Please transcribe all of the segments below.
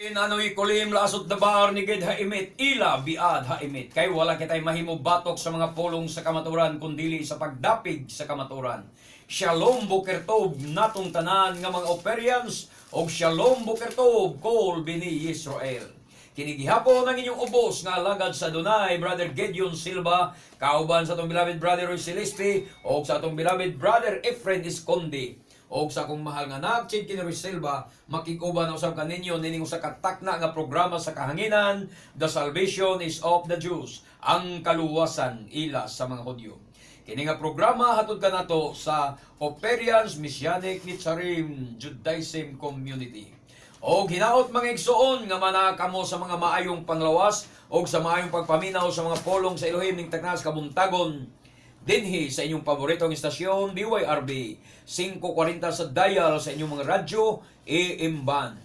אנו יכולים לעשות דבר נגד האמת אלא בעד האמת. Kay wala kitay mahimo batok sa mga pulong sa kamaturan kundili sa pagdapig sa kamaturan. Shalom, בוקר טוב natong tanan nga mga Operians og shalom, בוקר טוב כל בני ישראל. Kini gihapon ang inyong ubos nga alagad sa Adonai, Brother Gideon Silva, kauban sa atong beloved Brother Roy Celeste og sa atong beloved Brother Efren Esconde og sa akong mahal nga anak, Chidkin Ruiz Silva, makikuban usab kaninyo nining usa ka takna nga programa sa kahanginan, The Salvation is of the Jews, ang kaluwasan ila sa mga Hudyo. Kini nga programa hatod kanato sa Operians Messianic Nitzarim Judaism Community. Og hinaot, mga igsuon, nga manaa kamo sa mga maayong panglawas og sa maayong pagpaminaw sa mga polong sa Elohim ning taknas kabuntagon dinhi sa inyong paboritong istasyon DYRB 540 sa dial sa inyong mga radyo AM band.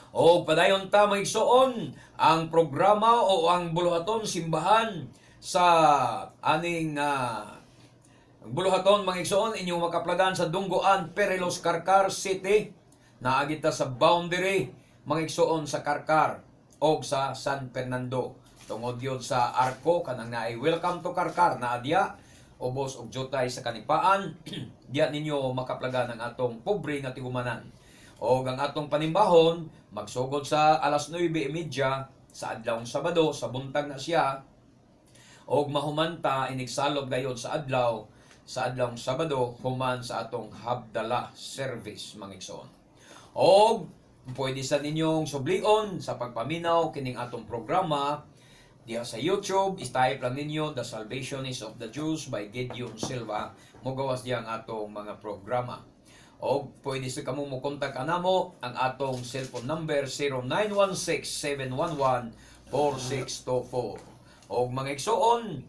O padayon ta, mga igsuon, ang programa o ang buluhaton simbahan sa aning ang buluhaton, mga igsuon, inyong makaplagan sa Dunggoan, Perelos, Carcar City. Naa gyud ta sa boundary, mga igsuon, sa Carcar og sa San Fernando. Tungod yun sa Arco kanang naay "Welcome to Carcar" na adya ubos og jutay sa Kanipaan, diya ninyo makaplagan ang atong pobre nga tigumanan. Og ang atong panimbahon magsugod sa alas 9:30 sa adlawng Sabado, sa buntag na siya, og mahumanta inigsalob gayod sa adlaw sa adlawng Sabado human sa atong Havdalah service, mga igsoon. Og pwede sa ninyong sublion sa pagpaminaw kining atong programa diha sa YouTube. I-type lang ninyo "The Salvation is of the Jews by Gideon Silva", mogawas diya ang atong mga programa. O pwede sa kamo mo kontak anamo, ang atong cellphone number 0916-711-4624. Og mga igsuon,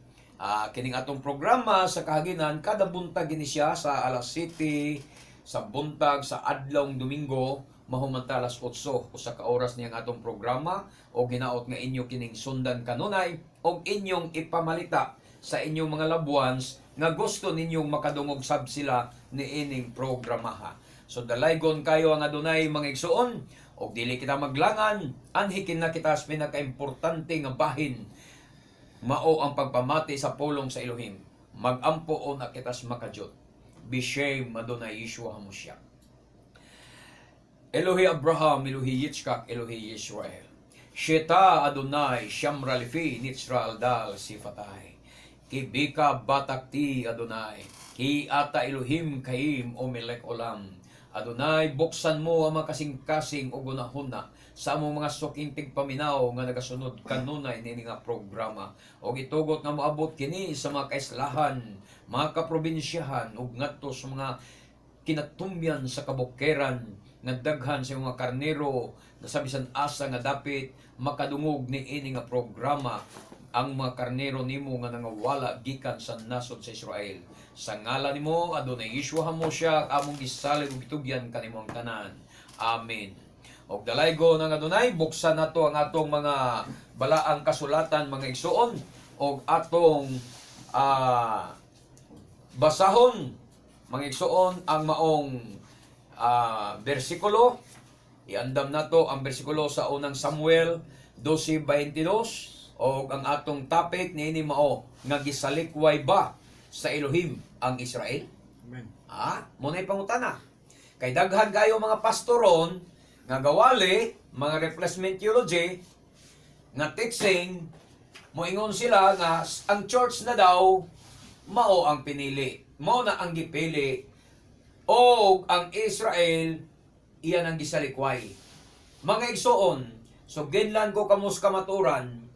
kining atong programa sa kahaginan kada buntag gini siya sa alas 7 sa buntag sa adlawng Domingo, mahumanta alas 8, usa ka oras niyang atong programa. Og hinaot nga inyo kining sundan kanunay og inyong ipamalita sa inyong mga loved ones nga gusto ninyong makadungog sab sila niining programaha. So dalaygon kayo ang Adonay, mga igsuon, og dili kita maglangan, anhikin na kita sa pinakaimportante nga bahin, mao ang pagpamati sa pulong sa Elohim. Magampo o na kita sa makajot. בשם אדוני Yeshua HaMashiach. אלוהי אברהם, אלוהי יצחק, אלוהי ישראל. שאתה אדוני שמרה לפי נצרה על דל שפתי. כי בך בטחתי אדוני. כי אתה אלוהים חיים ומלך עולם. Adonai, buksan mo ang mga kasing-kasing o gunahuna sa among mga suking tigpaminaw nga nagasunod kanunay niini nga programa. Og itugot nga moabot kini sa mga kaislahan, mga kaprobinsyahan ug ngadto sa mga kinatumyan sa kabukiran nga daghan sa mga karnero na sa bisan asa nga dapit makadungog ni ini nga programa, ang mga karnero nimo nga nangawala gikan sa nasod sa Israel. Sa ngalan nimo, Adonai Yeshua HaMashiach, among gisalig ug gitugyan kanimo ang tanan. Amen. Og dalaygo ng Adonai, buksan nato ang atong mga balaang kasulatan, mga igsuon, og atong basahon, mga igsuon, ang maong bersikulo. Iandam nato ang bersikulo sa Unang Samuel 12:22 og ang atong topic niini mao nga "Gisalikway ba sa Elohim ang Israel?" Amen. Mao na'y pangutana. Kay daghan kayo mga pastoron nga gawali, mga replacement theology, nga teaching, moingon sila nga ang church na daw mao ang pinili. Mao na ang gipili. O ang Israel iyan ang gisalikway. Mga igsuon, so ginlan ko kamos kamaturan,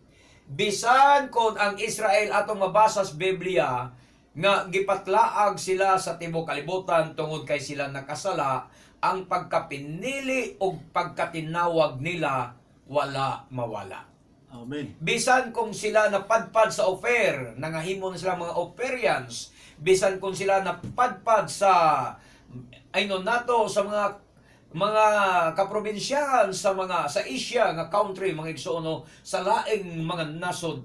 bisan kon ang Israel atong mabasa sa Biblia nga gipatlaag sila sa tibuok kalibutan tungod kay sila nakasala, ang pagkapinili o pagkatinawag nila wala mawala. Amen. Bisan kung sila napadpad sa Ophir, nangahimo na sila mga Ophirians, bisan kung sila napadpad sa aynon nato sa mga kaprobinsyahan sa mga sa Asia nga country, mga igsuon, sa laing mga nasod,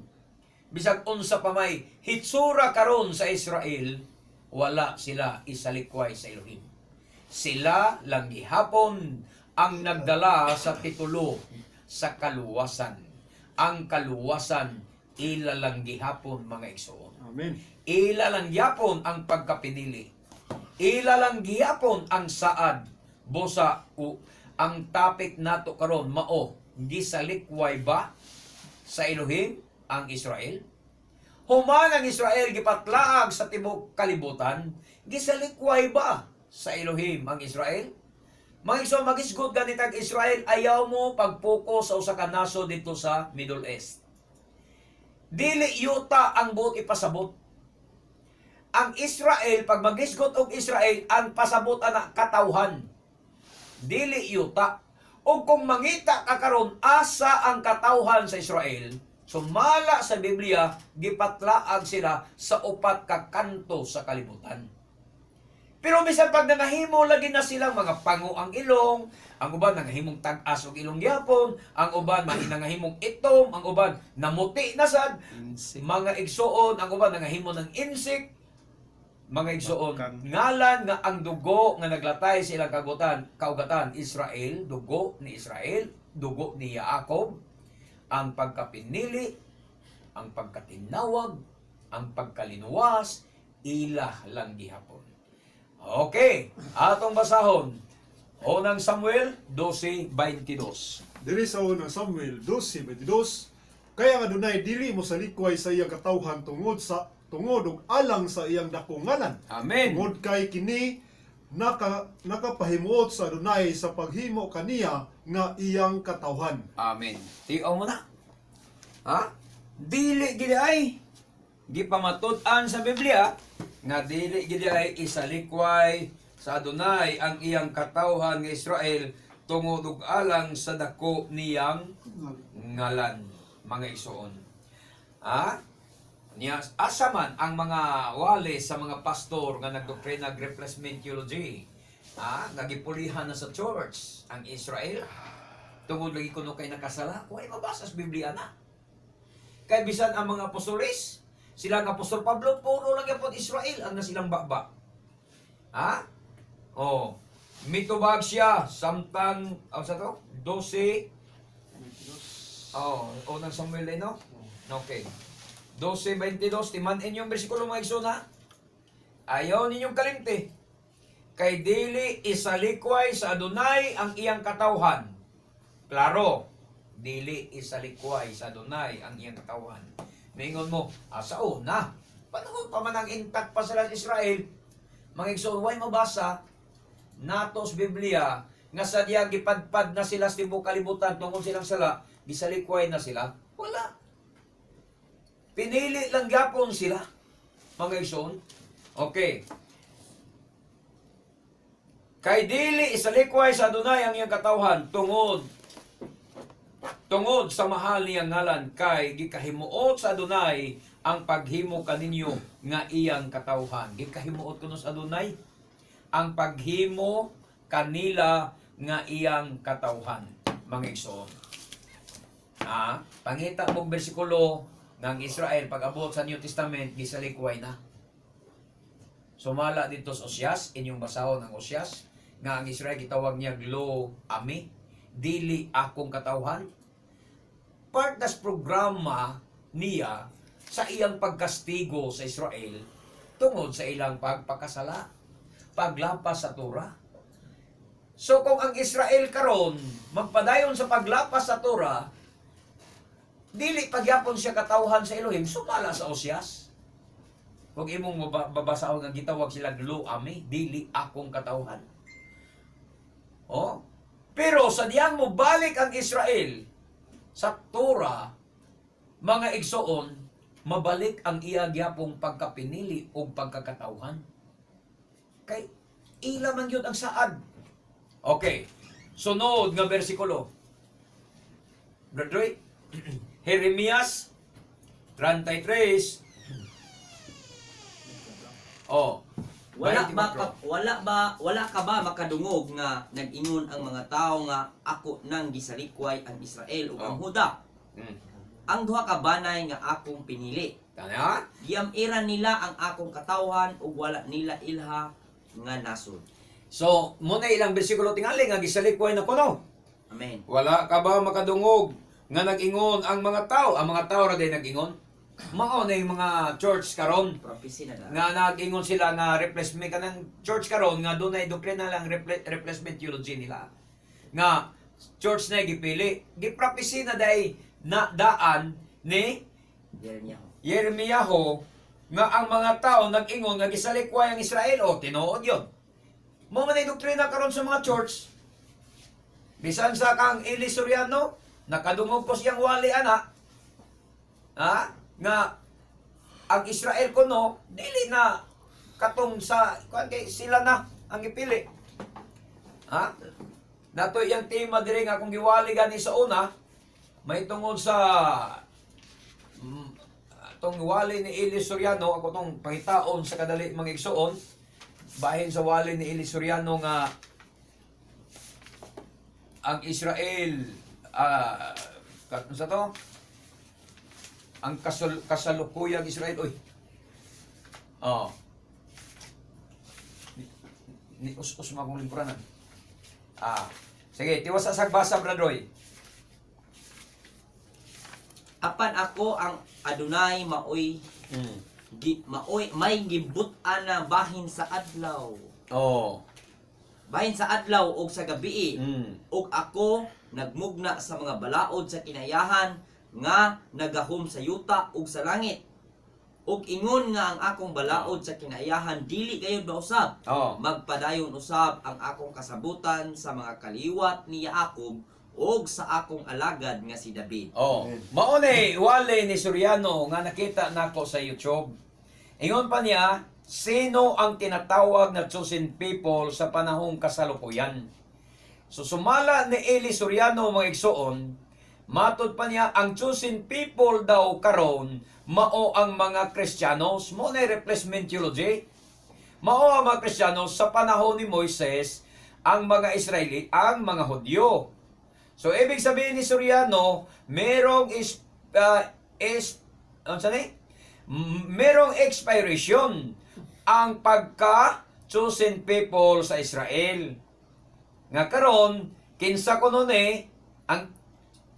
bisag unsa pa may hitsura karon sa Israel, wala sila isalikway sa Elohim. Sila lang gihapon ang Ang nagdala sa titulo sa kaluwasan. Ang kaluwasan, ila lang gihapon, mga igsoon. Amen. Ila lang gyapon ang pagkapinili. Ila lang gihapon ang saad. Busa o ang topic nato karon mao, gisalikway ba sa Elohim ang Israel? Human ang Israel gipatlaag sa tibok kalibutan, gisalikway ba sa Elohim ang Israel? Mga igsoon, magisgot ganitag Israel, ayaw mo pagpuko sa usa ka nasod dito sa Middle East. Dili yuta ang buot ipasabot. Ang Israel, pag magisgot og Israel, ang pasabot ana katawhan. Dili yuta. O kung mangita ka karon asa ang katawhan sa Israel, sumala sa Biblia, gipatlaag sila sa upat ka kanto sa kalibutan. Pero bisan pag nangahimo lagi na silang mga pango ang ilong, ang uban nangahimong tag-as og ilong gyapon, ang uban nangahimong itom, ang uban namuti na sad, Insect. mga igsuon, ang uban nangahimo ng insect, mga igsuon, Bakang. ngalan nga ang dugo nga naglatay sa ilang kaugatan, Israel, dugo ni Israel, dugo ni Jacob, ang pagkapinili, ang pagkatinawag, ang pagkalinuwas, ila lang gihapon. Okay, atong basahon. Unang Samuel 12:22. Diri sa Unang Samuel 12:22, "Kaya ang Adunay dili mo salikway sa iyang katawhan tungod og alang sa iyang dakong ngalan." Amen. Tungod kay kini nakapahimuot sa Adunay sa paghimo kaniya nga iyang katawhan. Amen. Tiaw mo na. Ha? Dili gid ay gipamatud-an sa Biblia nga dili gid ay isalikway sa Adunay ang iyang katawhan nga Israel tungod og alang sa dako niyang ngalan, mga igsoon. Ha? Niya asa man ang mga wale sa mga pastor nga nagdoktrina og replacement theology? Ha? Nga gipulihan na sa church ang Israel tungod lagi kuno kay nakasala, way mabasa sa Biblia na. Kay bisan ang mga apostoles, sila ang Apostol Pablo, puro lang yapon Israel ang nasilang baba. Ha? Oh, mitubag siya samtang ang sa to 12. Oh, Unang Samuel eh, no? Okay. 12:22, timan-in yung bersikulo, mga igsoon, ha. Ayaw ninyong kalimti. Kay dili isalikway sa Adunay ang iyang katawhan. Klaro, dili isalikway sa Adunay ang iyang katawhan. Mingon mo, asa una? Panahon pa man ang intact pa sila sa Israel. Mga igsoon, way mabasa nato sa Biblia nga sadya gipadpad na sila sa tibok kalibutan tungod silang sala, gisalikway na sila. Wala. Pinili lang gyapon sila, mga igsoon. Okay. Kay dili isalikway sa Adunay ang iyang katawhan tungod tungod sa mahal niyang ngalan, kay gikahimuot sa Adunay ang paghimo kaninyo nga iyang katawhan. Gikahimuot kuno sa Adunay ang paghimo kanila nga iyang katawhan, mga igsoon. Ah, pangita mong bersikulo ng Israel pag abot sa New Testament gisalikway na. Sumala dito sa Osias, inyong basahon ang Osias, nga ang Israel gitawag niya Lo Ami, dili akong katawhan. Part das programa niya sa iyang pagkastigo sa Israel tungod sa ilang pagpakasala, paglapas sa Torah. So kung ang Israel karon magpadayon sa paglapas sa Torah, dili pagyapon siya katawhan sa Elohim sumala sa Osias. Kung imong babasahon ang gitawag sila Lo Ami, dili akong katawhan. Oh. Pero sa diyang mo balik ang Israel sa Torah, mga igsoon, mabalik ang iya gyapong pagkapinili o pagkakatawhan. Kay ila man gyud ang saad. Okay. Sunod nga bersikulo. Graduate. Jeremias 33. Oh. Wala ba 24. wala ka ba makadungog nga nag-ingon ang mga tawo nga ako nang gisalikway ang Israel ug ang Huda? Ang duha ka banay nga akong pinili. Tama? Giam-iran nila ang akong katawhan ug wala nila ilha nga nasod. So, muna ilang bersikulo tingali nga gisalikway na kuno. Amen. Wala ka ba makadungog nga nag-ingon ang mga tao? Ang mga tao ra day nag-ingon. Mao na yung mga church karon Prophecy na da. nga nag-ingon sila nga replacement kanang church karon nga dunay doktrina lang replacement theology nila. Nga church na gipili, giprapisi na day na daan ni Jeremiah. Yeremiyaho nga ang mga tao nag-ingon nga gisalikway ang Israel o tinuod yun. Mao man ay doktrina karon sa mga church. Bisan sa kang Eli Soriano, nakadungog ko siyang wali ana. Ha? Nga ang Israel kuno dili na katong sa kuan kay sila na ang gipili. Ha? Nato iyang tema diri nga akong giwali gani sa una, may tungod sa atong wali ni Eli Soriano, ako tong pangitaon sa kadali mga igsuon, bahin sa wali ni Eli Soriano nga ang Israel sa to? Ang kasalukuyang Israel, oy. Oh. Ni us-us mo akong lingkuranan. Ah. Sige, tiwas sa sagbasa, Brad Roy. Apan ako ang Adonai maoy maoy may gibut-an na bahin sa adlaw. Oh. Bahin sa adlaw og sa gabii. Ug ako nagmugna sa mga balaod sa kinayahan nga nagahom sa yuta ug sa langit. Ug ingon nga ang akong balaod sa kinayahan dili gayud mausab. Magpadayon usab ang akong kasabutan sa mga kaliwat ni Jacob ug sa akong alagad nga si David. Oh. Mao ni wali ni Soriano nga nakita nako sa YouTube. Ingon pa niya, sino ang tinatawag na chosen people sa panahong kasalukuyan? So sumala ni Eli Soriano, mga igsoon, matod pa niya ang chosen people daw karon mao ang mga Kristiyanos, mo na replacement theology. Mao ang mga Kristiyanos sa panahon ni Moises, ang mga Israeli, ang mga Hudyo. So ibig sabihin ni Soriano, merong is ano sa ni? Merong expiration ang pagka chosen people sa Israel. Nga karon kinsa kuno ni ang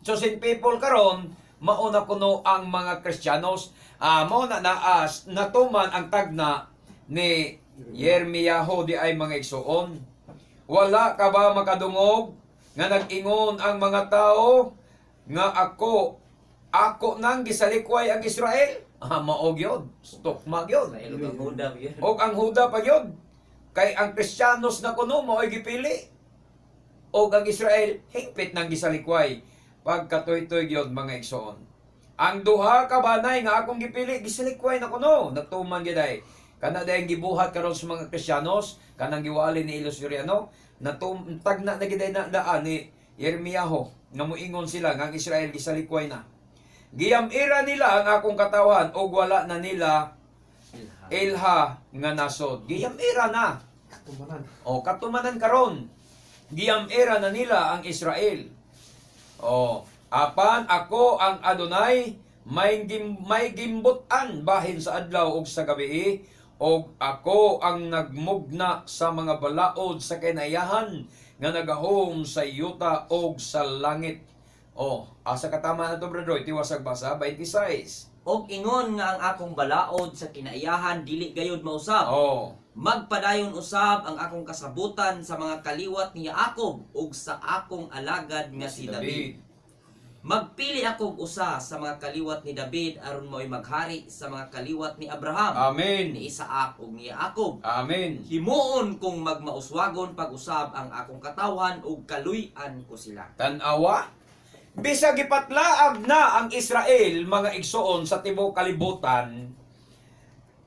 chosen people karon, mauna kuno ang mga Kristiyanos. Mao na naas natuman ang tagna ni Yermiyaho di ay, mga igsuon. Wala ka ba makadungog nga nag-ingon ang mga tao nga ako ako nang gisalikway ang Israel? Ah, mao gyud, tukma gyud. Israel ug ang Huda gyud. Og ang Huda pa gyud. Kay ang Kristiyanos na kuno mao'y gipili. Og ang Israel hingpit nang gisalikway. Pagkatoy-toy gyud, mga igsoon. Ang duha ka banay nga akong gipili gisalikway na kuno, natuman gyud ay. Kana dayang gibuhat karon sa mga Kristiyanos, kanang giwali ni Eli Soriano, natum tagna na gyud ay na daan ni Yermiyaho nga moingon sila nga ang Israel gisalikway na. Giyam-ira nila ang akong katawan og wala na nila ilha nga nasod. Giyam-ira na. Katumanan. O katumanan karon. Giyam-ira na nila ang Israel. O apan ako ang Adonai may gimbut-an bahin sa adlaw ug sa gabii og ako ang nagmugna sa mga balaod sa kinayahan nga nagahom sa yuta og sa langit. O, asa katama na to, Brother Roy? Tiwasag basa, 26. Og ingon nga ang akong balaod sa kinaiyahan dili gayud mausab. Magpadayon usab ang akong kasabutan sa mga kaliwat ni Jacob ug sa akong alagad nga si David. Magpili ako og usa sa mga kaliwat ni David aron mao'y maghari sa mga kaliwat ni Abraham, Amen. ni Isaac ug ni Jacob. Amen. Himuon kong magmauswagon pag-usab ang akong katawhan ug kaluy-an ko sila. Tanawa. Bisag gipatlaag na ang Israel, mga igsoon, sa tibuok kalibutan,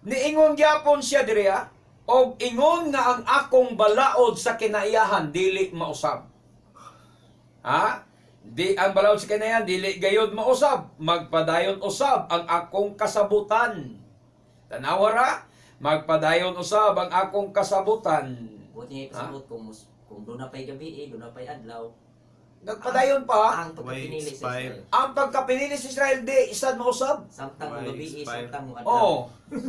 niingon gyapon siya diri og ingon nga ang akong balaod sa kinaiyahan dili mausab. Ha? Di ang balaod sa kinaiyahan dili gayod mausab, magpadayon usab ang akong kasabutan. Tanawa ra, magpadayon usab ang akong kasabutan. Buot niya ipasabot kung doon na pa'y gabi, eh, doon na pa'y adlaw. Nagpadayon pa Ang pagkapinili sa expire. Israel. ang pagkapinili sa Israel di isad mausab. Samtang mo Why gabi, eh, expire? samtang mo adlaw. Oh,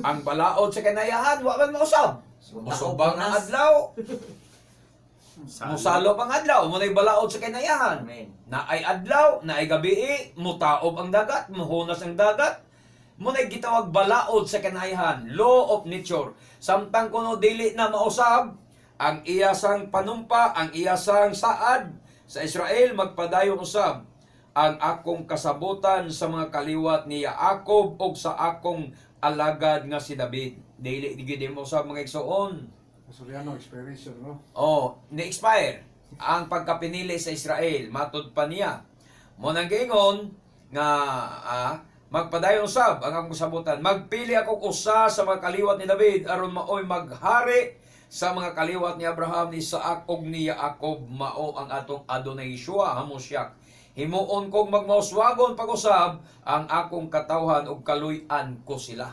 ang balaod sa kanayahan wa man mausab. Kung Musobang ang tao, adlaw. Musalop ang adlaw, mo na'y balaod sa kinayahan. Amen. Naay adlaw, naay gabi, mutaob ang dagat, muhunas ang dagat. Mo na'y gitawag balaod sa kinayahan, law of nature. Samtang kuno dili na mausab ang iyasang panumpa, ang iyasang saad sa Israel, magpadayon usab ang akong kasabutan sa mga kaliwat ni Jacob ug sa akong alagad nga si David. Dili gid mo usab, mga igsoon. Soriano, expiration, no? Oh, ni-expire ang pagkapinili sa Israel, matud pa niya. Mo nang giingon nga magpadayon usab ang akong kasabutan. Magpili ako usa sa mga kaliwat ni David aron maoy maghari sa mga kaliwat ni Abraham, ni Isaac ug ni Jacob, mao ang atong Adonai Yeshua Hamashiach. Himuon kong magmauswagon pag-usab ang akong katawhan ug kaluy-an ko sila.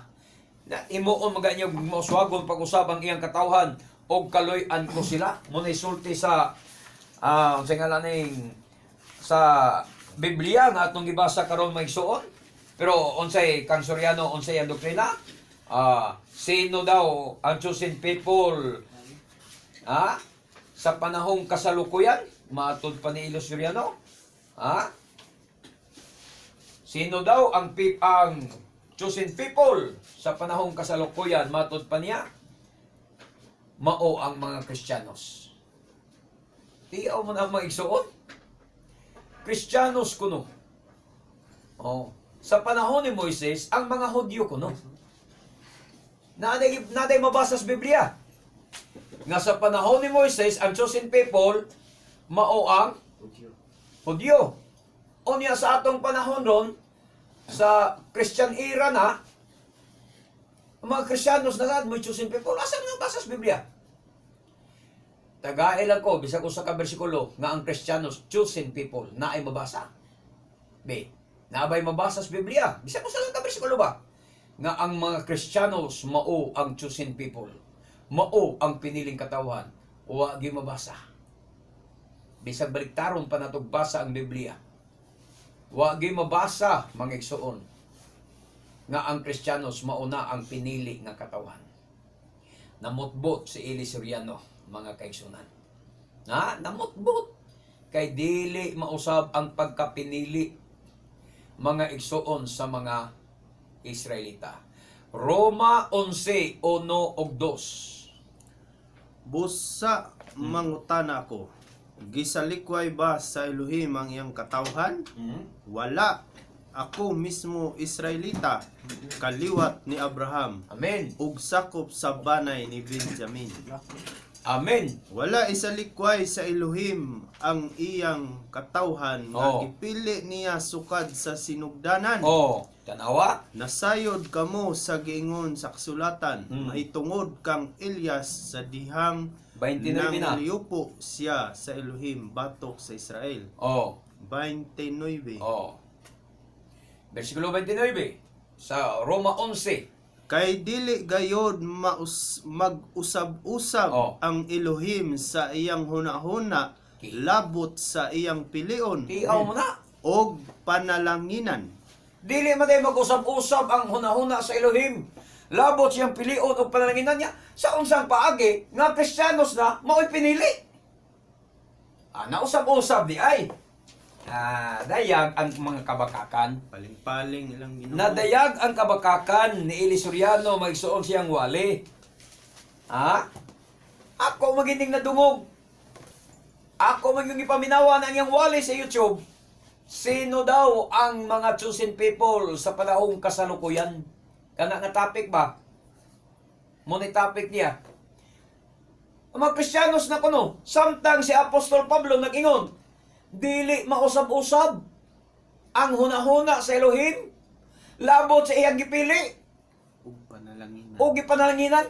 Na himuon maganyo magmauswagon pag-usab ang iyang katawhan ug kaluy-an ko sila. Mo na sulti sa unsay ngalan ning sa Biblia nga atong gibasa karon, mga igsoon. Pero unsay kang Soriano, unsay ang doktrina? Sino daw ang chosen people sa panahong kasalukuyan? Matud pa ni Ilo Soriano? Ha? Sino daw ang chosen people sa panahong kasalukuyan? Matud pa niya? Mao ang mga Kristiyanos. Tiyaw mo na ang mga igsuon. Kristiyanos kuno. Oh. Sa panahon ni Moises, ang mga Hudyo kuno. Naday mabasa sa Biblia nga sa panahon ni Moises, ang chosen people, mao ang Hudyo. Unya sa atong panahon ron, sa Christian era na, ang mga Kristiyanos na lahat, may chosen people. Asa nga basa sa Biblia? Tagae lang ko, bisag usa ka bersikulo, nga ang Kristiyanos, chosen people, na ay mabasa. B. Naabay mabasa sa Biblia? Bisag usa lang ka bersikulo ba? Nga ang mga Kristiyanos mao ang chosen people. Mao ang piniling katawhan. Wa gi mabasa. Bisag baliktaron pa natog basa ang Biblia. Wa gi mabasa, mga igsoon, nga ang Kristiyanos mao na ang pinili nga katawhan. Namutbot si Eli Soriano, mga kaigsunan. Na, namutbot kay dili mausab ang pagkapinili, mga igsoon, sa mga Israelita. Roma 11, 1 ug 2. Busa mangutana ako, gisalikway ba sa Elohim ang iyang katawhan? Wala. Ako mismo Israelita, kaliwat ni Abraham, Amen. ug sakop sa banay ni Benjamin. Amen. Wala isalikway sa Elohim ang iyang katawhan nga gipili niya sukad sa sinugdanan. Oh, tanawa. Nasayod kamo sa giingon sa kasulatan mahitungod kang Elias sa dihang 29 na. nangliupo siya sa Elohim batok sa Israel. 29. Oh. Versikulo 29 sa Roma 11. Kay dili gayod maus, mag-usab-usab ang Elohim sa iyang hunahuna labot sa iyang pilion Tiaw mo na. og panalanginan. Dili man tayo mag-usab-usab ang hunahuna sa Elohim labot siyang pilion o panalanginan niya sa unsang paagi nga Kristiyanos na mao'y pinili. Nausab-usab di ay. Dayag ang mga kabakakan. Paling-paling ilang Ginoo. Nadayag ang kabakakan ni Eli Soriano, magsuon siyang wali. Ha? Ako magining nadungog. Ako man yung ipaminawan ang iyang wali sa YouTube. Sino daw ang mga chosen people sa panahong kasalukuyan? Kana nga topic ba? Mo ni topic niya. Ang mga Kristiyanos na kuno, samtang si Apostol Pablo nag-ingon, dili mausab-usab ang hunahuna sa Elohim labot sa iyang gipili ug panalanginan. o gipanalanginan.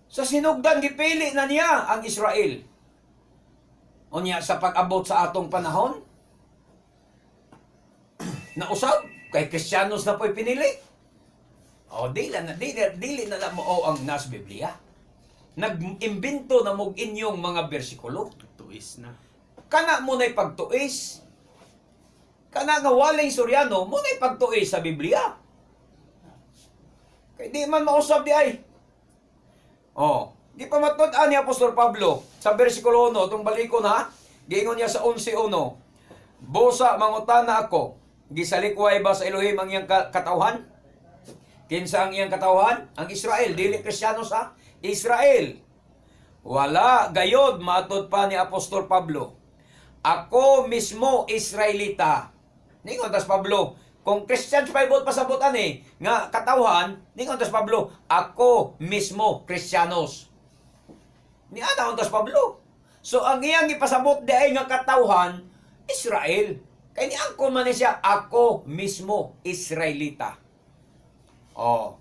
Sa sinugdan gipili na niya ang Israel. Unya sa pag-abot sa atong panahon, nausab kay Kristiyanos na po'y pinili. O dili na mo ang nas Biblia. Nag-imbento na mo inyong mga bersikulo. Tuis na. Kana mo na'y pagtuis. Kana nga waling Suryano mo na'y pagtuis sa Biblia. Kay di man mausab di ay. Oh, Gipamatud-an ni Apostol Pablo sa versikulo 1, itong balikon ha, giingon niya sa 11:1. "Busa mangutana ako, gisalikway ba sa Elohim ang iyang katawhan?" Kinsa ang iyang katawhan? Ang Israel, dili Kristiyano sa Israel. "Wala gayod," matud pa ni Apostol Pablo. "Ako mismo Israelita." Ningon tas Pablo, kung Christians pa ibot pasabutan eh, nga katawhan, ningon tas Pablo, "Ako mismo Kristiyanos." Ni ana tas Pablo. So ang iyang ipasabot di ay nga katawhan, Israel. Kay ni angkon man ni siya, "Ako mismo Israelita." Oh.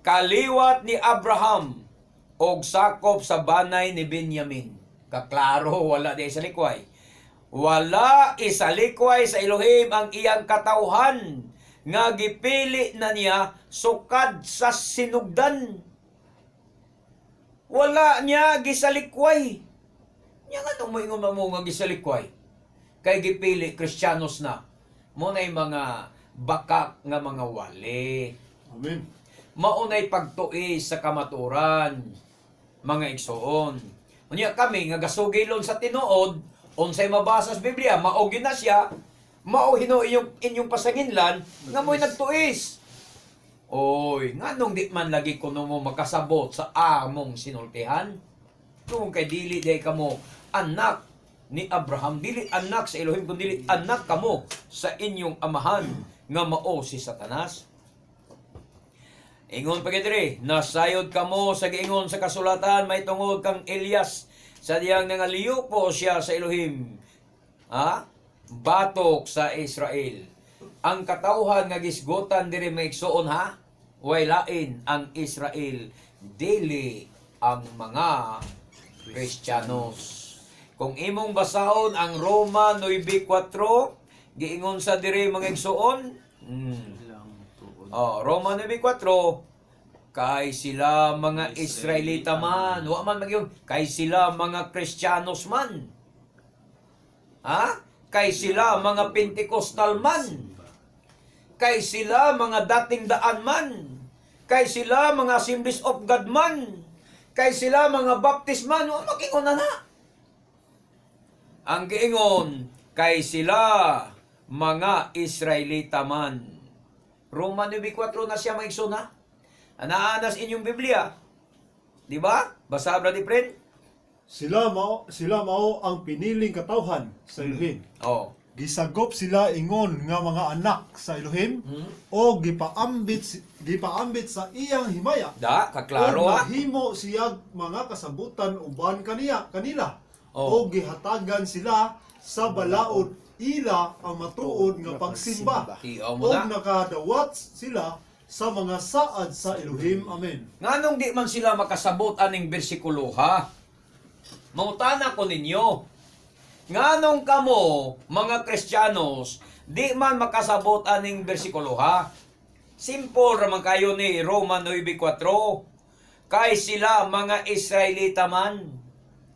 "Kaliwat ni Abraham og sakop sa banay ni Benjamin." Kaklaro, wala di sa likway. "Wala isalikway sa Elohim ang iyang katawhan nga gipili na niya sukad sa sinugdan." Wala niya gisalikway. Nya nganong moingon mo nga gisalikway? Kay gipili, Kristiyanos na. Mo na'y mga bakak nga mga wali. Amen. Maunay pagtuis sa kamaturan, mga igsoon. Unya kami nga gasugilon sa tinuod, unsay mabasa sa Biblia, mao gyud na siya, mao hino inyong inyong pasanginlan nga mo'y nagtuis. Oy, nganong di man lagi kuno mo makasabot sa among sinultihan? Kung kay dili day kamo anak ni Abraham, dili anak sa Elohim, kun dili anak kamo sa inyong amahan nga mao si Satanas. Ingon pa diri, "Nasayod kamo sa giingon sa kasulatan may tungod kang Elias sa diyang nangaliyo po siya sa Elohim." Ha? Batok sa Israel. Ang katawhan nga gisgotan diri, mga igsoon ha, way lain ang Israel, dili ang mga Kristiyanos. Kung imong basahon ang Roma 9:4, giingon sa diri, mga igsoon. Oh, Roma 9:4, kay sila mga Israelita man, wa man magyong kay sila mga Kristiyanos man. Ha? Kay sila mga Pentecostal man. Kay sila mga Dating Daan man. Kay sila mga Assemblies of God man. Kay sila mga Baptist man, wa magingon na na. Ang giingon, kay sila mga Israelita man. Roma 9:4 na siya, mga igsoon ha. Anaanas inyong Biblia. Di ba? Basa, Brother Friend? Sila mao ang piniling katawhan sa Elohim. Gisagop sila ingon nga mga anak sa Elohim o gipaambit sa iyang himaya. Da, kaklaro O ha. nahimo siya mga kasabutan uban kaniya kanila. Oh. O gihatagan sila sa balaod ila ang matuod nga pagsimba. Tiaw mo O na. nakadawat sila sa mga saad sa Elohim. Amen. Nganong di man sila makasabot aning bersikulo ha? Mangutana ko ninyo. Nganong kamo, mga Kristiyanos, di man makasabot aning bersikulo ha? Simple raman kayo ni Roma 9:4. Kay sila mga Israelita man.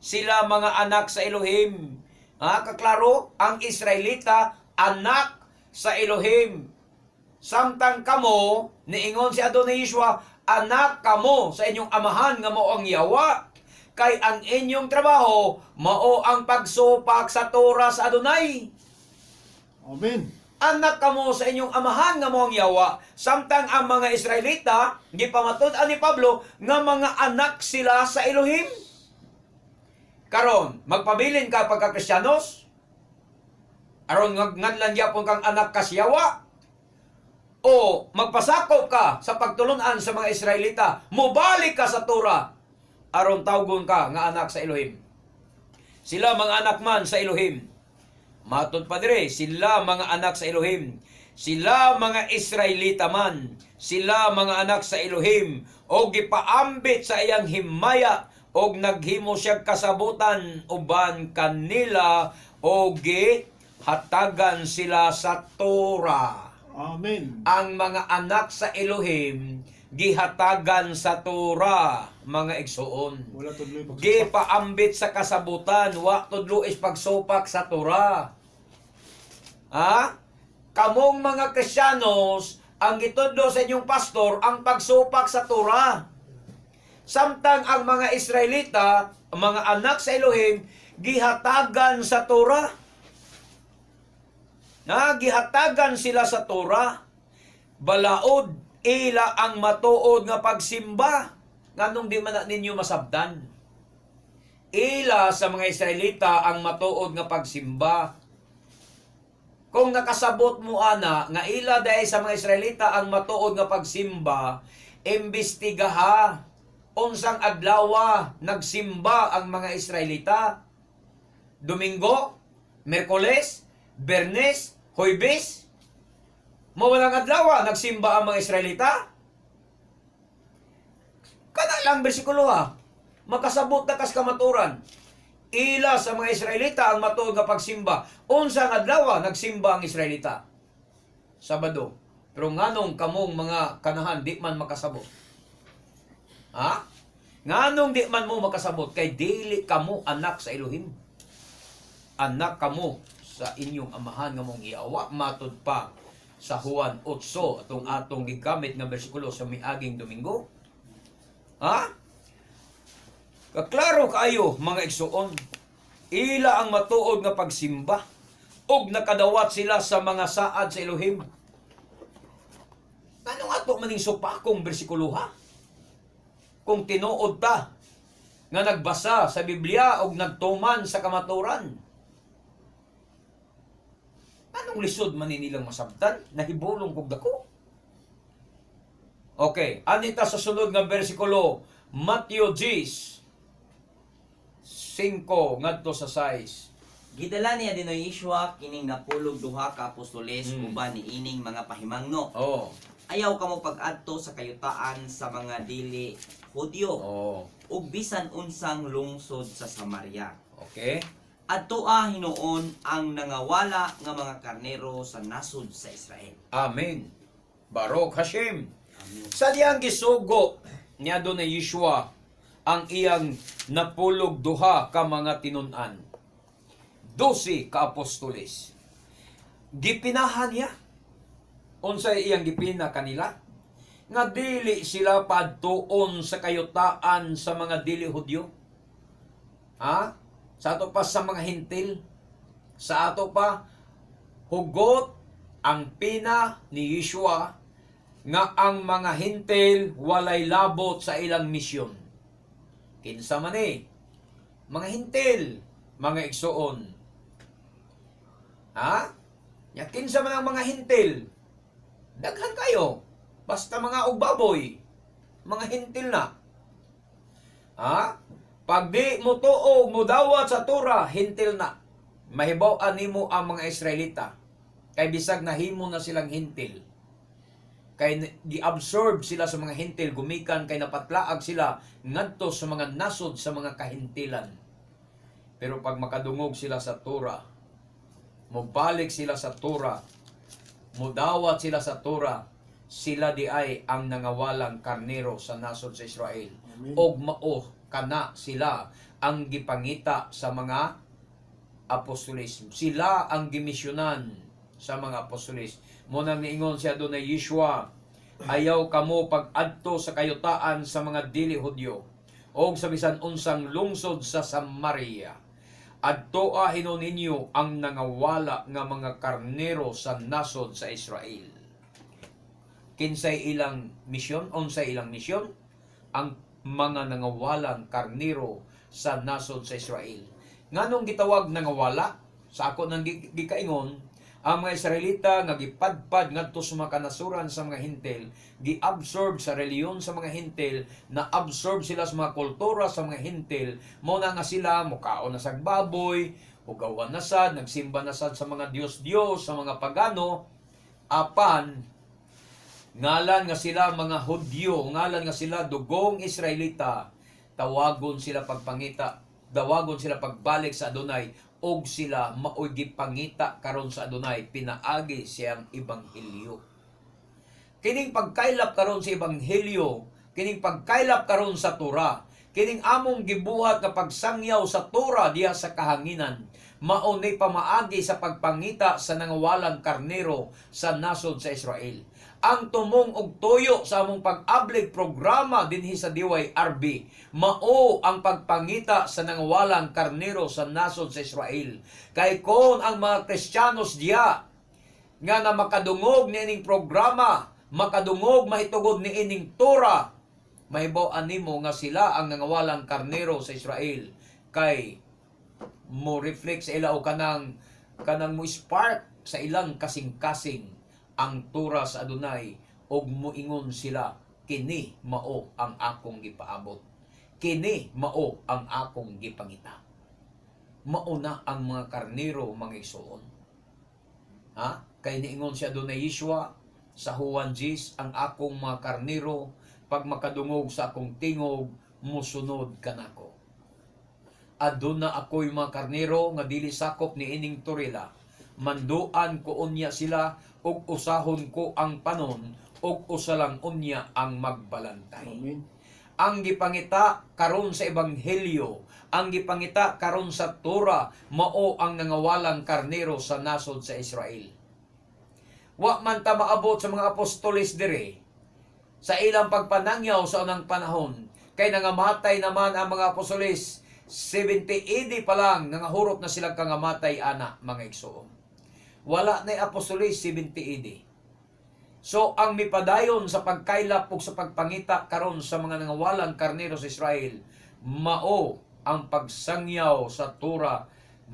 Sila mga anak sa Elohim. Ha, kaklaro, ang Israelita anak sa Elohim. Samtang kamo, niingon si Adonai Yeshua, anak kamo sa inyong amahan nga mao ang yawa. Kay ang inyong trabaho, mao ang pagsupak sa Torah sa Adonai. Amen. Anak kamo sa inyong amahan nga mao ang yawa. Samtang ang mga Israelita, gipamatud-an ni Pablo, nga mga anak sila sa Elohim. Karon, magpabilin ka pagka Kristiyanos? Aron ngadlan gyapon kang anak ka sa yawa? O magpasakop ka sa pagtulunan sa mga Israelita, mobalik ka sa Torah, aron tawgon ka nga anak sa Elohim? Sila mga anak man sa Elohim. Matod pa dire, sila mga anak sa Elohim. Sila mga Israelita man. Sila mga anak sa Elohim. O gipaambit sa iyang himaya og naghimo siya kasabutan uban kanila o hatagan sila sa Torah. Amen. Ang mga anak sa Elohim gihatagan sa Torah, mga igsoon. Wala tudloy pagsupak. Gipaambit sa kasabutan, wa tudlo is pagsupak sa Torah. Ha? Kamong mga Kristiyanos, ang gitudlo sa inyong pastor ang pagsupak sa Torah. Samtang ang mga Israelita, ang mga anak sa Elohim, gihatagan sa Torah. Na gihatagan sila sa Torah. Balaod ila ang matuod nga pagsimba. Nganong di man na ninyo masabdan? Ila sa mga Israelita ang matuod nga pagsimba. Kung nakasabot mo ana nga ila dahil sa mga Israelita ang matuod nga pagsimba, imbestigaha unsang adlawa nagsimba ang mga Israelita. Domingo, Miyerkules, Biyernes, Huwebes. Mawalang adlawa nagsimba ang mga Israelita. Kana lang bersikulo ha. Makasabot na kas kamaturan. Ila sa mga Israelita ang matuod nga pagsimba. Unsa ang adlaw nagsimba ang Israelita? Sabado. Pero nganong kamong mga kanahan di man makasabot? Ha? Nganong di man mo makasabot? Kay dili kamo anak sa Elohim. Anak kamo sa inyong amahan nga mong iawa, matud pa sa Juan 8, atong atong gigamit nga bersikulo sa miaging Domingo. Ha? Kaklaro kaayo, mga igsuon. Ila ang matuod nga pagsimba ug nakadawat sila sa mga saad sa Elohim. Ano nga to maning supakong bersikulo ha? Kung tinuod ta nga nagbasa sa Biblia og nagtuman sa kamaturan. Anong lisod man ni nilang masabtan? Nahibulong kog dako. Okay, anita sa sunod nga bersikulo, Matthew 10, 5 ngadto sa 6. Gidala ni Adinoy Yeshua kining napulog duha ka apostoles uban niining mga pahimangno. Ayaw kamo pag-adto sa kayutaan sa mga dili Hudyo ug bisan unsang lungsod sa Samaria. Adtoa hinuon ang nangawala nga mga karnero sa nasod sa Israel. Amen. Baruch Hashem. Sa diyang gisugo ni Adonai Yeshua ang iyang napulog duha ka mga tinun-an, 12 ka apostoles. Gipinahan niya. Unsay iyang gipina kanila? Nga dili sila padtuon sa kayutaan sa mga dili Hudyo. Ha? Sa ato pa sa mga Hintil. Sa ato pa hugot ang pina ni Yeshua nga ang mga Hintil walay labot sa ilang misyon. Kinsa man eh? Mga Hintil, mga igsuon. Ha? Ya kinsa man ang mga Hintil? Daghan kayo. Basta mga ugbaboy. Mga Hintil na. Ha? Pag di mo tuo mo dawat sa Torah, Hintil na. Mahibaw-an nimo ang mga Israelita. Kay bisag nahimo na silang Hintil. Kay gi-absorb sila sa mga Hintil gumikan kay napatlaag sila ngadto sa mga nasod sa mga kahintilan. Pero pag makadungog sila sa Torah, mobalik sila sa Torah, mudawat sila sa Torah, sila di ay ang nangawalang karnero sa nasod sa Israel. Amen. Og mao kana sila ang gipangita sa mga apostoles. Sila ang gimisyonan sa mga apostoles. Mo nang niingon si Adonai Yeshua, "Ayaw kamo pag-adto sa kayutaan sa mga dili Hudyo og sa bisan unsang lungsod sa Samaria. Adtoa hinuon ninyo ang nangawala nga mga karnero sa nasod sa Israel." Kinsay ilang misyon? Unsay ilang misyon? Ang mga nangawalang karnero sa nasod sa Israel. Nganong gitawag nangawala? Sa ako nang gikaingon, ang mga Israelita nga gipadpad ngadto sa mga kanasuran sa mga Hintil, gi-absorb sa reliyon sa mga Hintil, na-absorb sila sa mga kultura sa mga Hintil, mo na nga sila mukaon na sag baboy, hugawan na sad, nagsimba na sad sa mga Diyos-Diyos, sa mga pagano, apan ngalan nga sila mga Hudyo, ngalan nga sila dugong Israelita, tawagon sila pagpangita, dawagon sila pagbalik sa Adonai, og sila maoy gipangita karon sa Adonai pinaagi siyang ebanghelyo. Kining pagkaylap karon sa ebanghelyo, kining pagkaylap karon sa Torah, kining among gibuhat nga pagsangyaw sa Torah diha sa kahanginan, Mao ni pamaagi sa pagpangita sa nangawalang karnero sa nasod sa Israel. Ang tumong og tuyo sa among pag-ablig programa dinhi sa DYRB, mao ang pagpangita sa nangawalang karnero sa nasod sa Israel. Kay kon ang mga Kristiyanos diya nga na makadungog niining programa, makadungog mahitugod niining Torah, mahibaw-an nimo nga sila ang nangawalang karnero sa Israel, kay mo reflect sa ila o kanang kanang mo spark sa ilang kasing-kasing ang Torah sa Adonai, og moingon sila, "Kini mao ang akong gipaabot, kini mao ang akong gipangita." Mao na ang mga karnero, mga igsuon, ha. Kay niingon si Adonai Yeshua sa Juan 10, "Ang akong mga karnero, pag makadungog sa akong tingog, musunod kanako. Aduna ako'y mga karnero nga dili sakop ni ining torila. Manduan ko unya sila ug usahon ko ang panon, ug usa lang unya ang magbalantay." Amen. Ang gipangita karon sa ebanghelyo, ang gipangita karon sa Torah, mao ang nangawalang karnero sa nasod sa Israel. Wa man ta maabot sa mga apostoles dire sa ilang pagpanangyaw sa unang panahon, kay nangamatay naman ang mga apostoles 70 AD pa lang, nangahurot na silang kangamatay ana, mga igsoon. Wala na apostoles 70 AD. So ang mipadayon sa pagkaylap ug sa pagpangita karon sa mga nangawalang karnero sa Israel, mao ang pagsangyaw sa Torah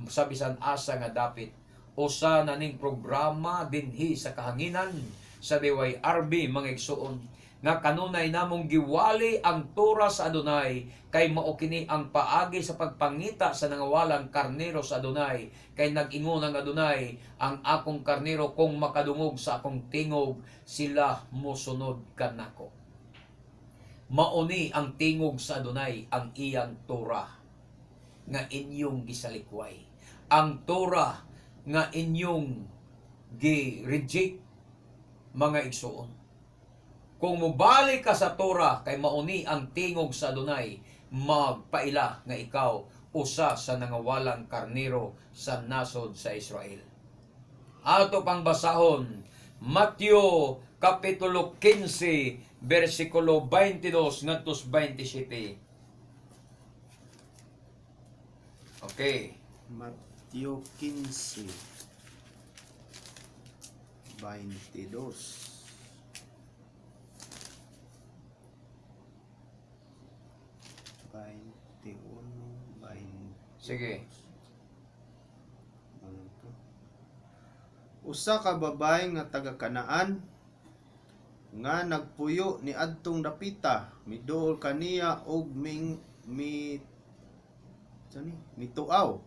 sa bisan asa nga dapit. Usa na ning programa dinhi sa kahanginan sa DYRB, mga igsuon, nga kanunay namong giwali ang Torah sa Adonai, kay mao kini ang paagi sa pagpangita sa nangawalang karnero sa Adonai, kay nag-ingon ang Adonai, "Ang akong karnero, kung makadungog sa akong tingog, sila mosunod kanako." Mao ni ang tingog sa Adonai, ang iyang Torah nga inyong gisalikway, ang Torah nga inyong gi-reject, mga igsuon. Kung mobalik ka sa Torah, kay mao ni ang tingog sa Adonai, magpaila nga ikaw usa sa nangawalang karnero sa nasod sa Israel. Ato pang basahon, Mateo Kapitulo 15, versikulo 22 ngadto 27. Okay. Mateo 15, 22. 21, 20. Sige. Ano to? Usa ka babae nga taga Kanaan nga nagpuyo ni adtong dapita miduol kaniya og ming mi sani mituaw,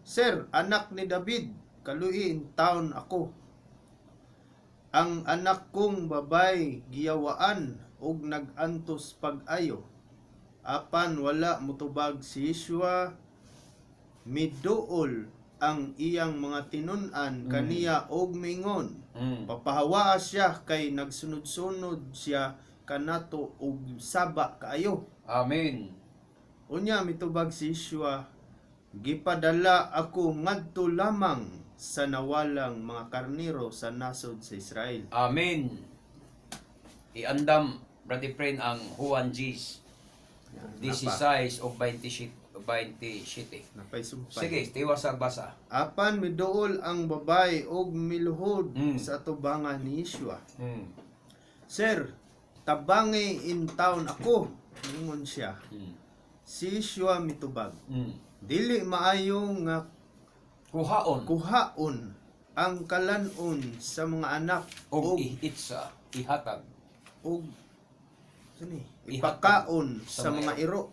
"Sir, anak ni David, kaluoyi intawon ako. Ang anak kong babay giyawaan og nag-antos pag-ayo." Apan wala motubag si Yeshua. Miduol ang iyang mga tinun-an kaniya og mingon, "Papahawaa siya kay nagsunod-sunod siya kanato og saba kaayo." Amen. Unya mitubag si Yeshua, "Gipadala ako ngadto lamang sa nawalang mga karnero sa nasod sa Israel." Amen. Iandam, Brother friend, ang Juan 10, 16 o 27. 27. Napay sumpay. Sige, tiwas sa basa. Apan miduol ang babae og miluhod sa atubangan ni Yeshua. "Sir, tabangi intawon ako," ningon siya. Si Yeshua mitubag, "Dili maayo nga Kuhaon kuhaon ang kalanon sa mga anak og og iitsa ihatag og sani Ihatag ipakaon sa sa mga mga iro."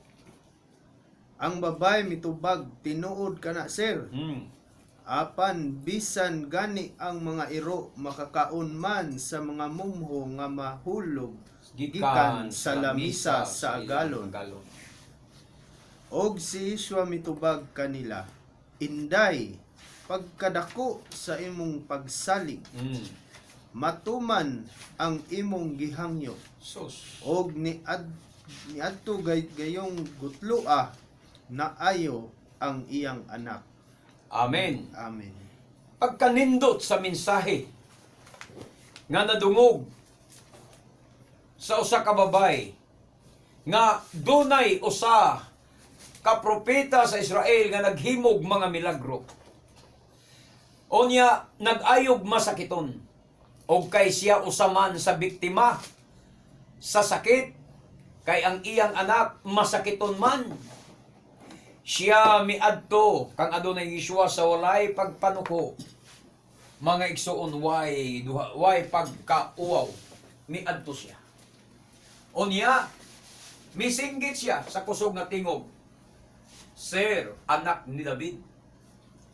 Ang babae mitubag, "Tinuod kana, sir. Apan bisan gani ang mga iro makakaon man sa mga mumho nga mahulog gikan sa lamisa sa ilang agalon." agalon. Og si Yeshua mitubag kanila, "Inday, pagkadako sa imong pagsalig, matuman ang imong gihangyo." Sus. Og niadto gayong gutloa naayo ang iyang anak. Amen. Amen. Pagkanindot sa mensahe nga nadungog sa usa ka babay nga dunay usa ka propeta sa Israel nga naghimog mga milagro. Unya nag-ayog masakiton og kay siya usa man sa biktima sa sakit, kay ang iyang anak masakiton man. Siya miadto kang adunay Yeshua sa walay pagpanuko. Mga igsuon, way duha, way pagkauwaw, miadto siya. Unya misinggit siya sa kusog nga tingog. "Sir, anak ni David,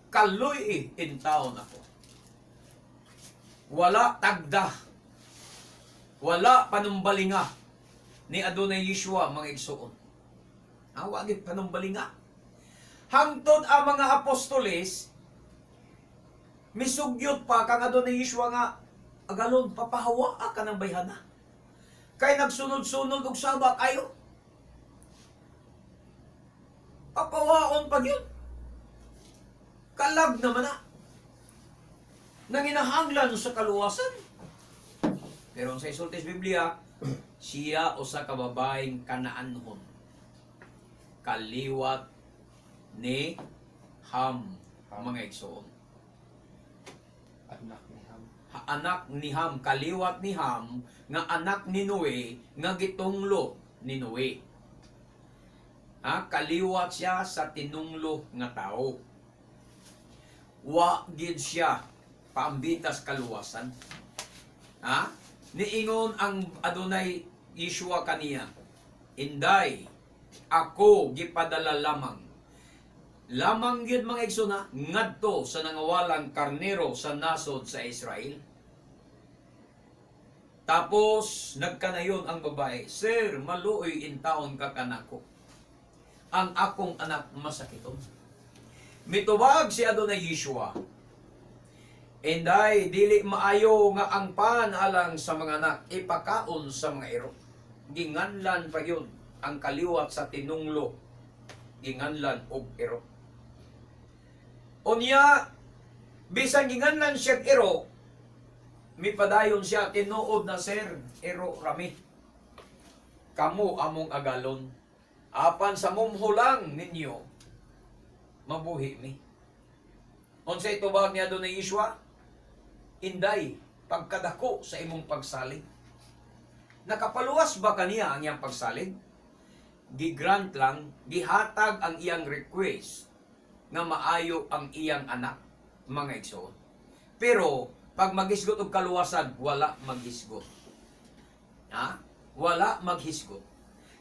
kaluy intawon ako." Wala tagda. Wala panumbalinga ni Adonai Yeshua, mga igsuon. Wa gid panumbalinga. Hangtod ang mga apostoles misugyot pa kang Adonai Yeshua nga agalon, papahawa ka ng bayhana. Kay nagsunod-sunod og sabak ayo. Papawaon pa gyud. Kalag naman na. Nanginahanglan sa kaluwasan. Pero sa isulti sa Biblia, siya usa ka babaeng Kanaanhon. Kaliwat ni Ham, mga igsoon. Anak ni Ham. Anak ni Ham, kaliwat ni Ham, nga anak ni Noe, nga gitunglo ni Noe. Ha, kaliwat siya sa tinunglo nga tao. Wa gid siya paambitas kaluwasan. Ha? Niingon ang Adonai Yeshua kaniya, "Inday, ako gipadala lamang." Lamang gyud, mga igsoon, ngadto sa nangawalang karnero sa nasod sa Israel. Tapos nagkanayon ang babae, "Sir, maluoy intaon ka kanako. Ang akong anak masakiton." Mitubag si Adonai Yeshua, "Inday, dili maayo nga ang pan alang sa mga anak ipakaon sa mga iro." Ginganlan pa yun ang kaliwat sa tinunglo. Ginganlan og iro. Unya, bisan ginganlan siya iro, mipadayon siya, "Tinuod na, sir, iro rami. Kamo among agalon. Apan sa mumhulang ninyo, mabuhi mi." Unsay tubag niya Adonai Yeshua? "Inday, pagkadako sa imong pagsalig." Nakapaluwas ba kaniya ang iyang pagsalig? Gigrant lang, gihatag ang iyang request nga maayo ang iyang anak, mga igsoon. Pero pag magisgot og kaluwasan, wala magisgot. Ha? Wala maghisgot.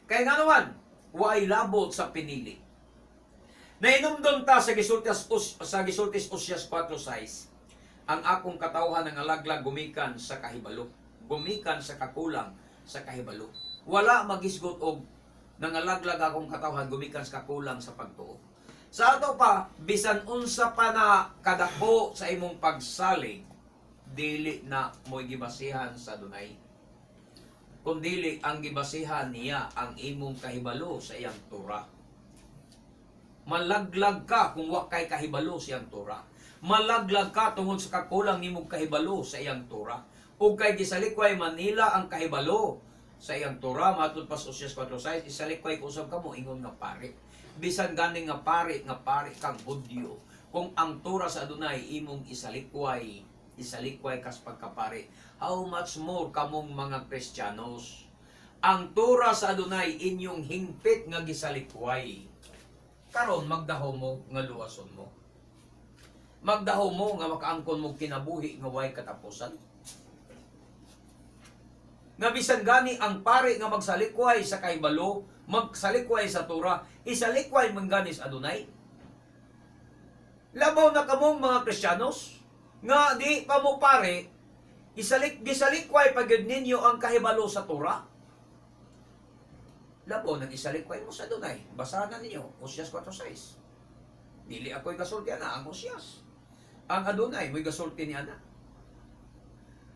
Kaya nga naman, waay labot sa pinili. Nainumdum ta sa gisultis Osias 4:6, "Ang akong katawhan ang alaglag gumikan sa kahibalo, gumikan sa kakulang sa kahibalo." Wala magisgot og nangalaglag akong katawhan gumikan sa kakulang sa pagtuo. Sa ato pa, bisan unsa pa na kadako sa imong pagsalig, dili na mo'y gibasihan sa Adonai. Kundili ang gibasihan niya ang imong kahibalo sa iyang Torah. Malaglag ka kung wa kay kahibalo sa iyang Torah. Malaglag ka tungod sa kakulang nimong kahibalo sa iyang Torah. Ug kay gisalikway Manila ang kahibalo sa iyang Torah, matud pa sa Osias 4:6, isalikway ko usab kamo ingon nga pari. Bisan ganing nga pari kang Hudyo, kung ang Torah sa Adonai imong isalikway, isalikway kas pagkapari. How much more kamong mga Kristiyanos? Ang Torah sa Adonai inyong hingpit nga gisalikway. Karon magdaho mo nga luwason mo. Magdaho mo nga makaangkon mo kinabuhi nga way katapusan. Nga bisan gani ang pare nga magsalikway sa kahibalo, magsalikway sa Torah, isalikway man gani sa Adonai. Labaw na kamong mga Kristiyanos nga di pa mo pare, gisalikway pa gyud ninyo ang kahibalo sa Torah. Labaw nang isalikway mo sa Adonai. Basahan na ninyo, Osias 4:6. Dili ako'y gasulti ana, ang Osias. Ang Adonai mo'y gasulti ni ana.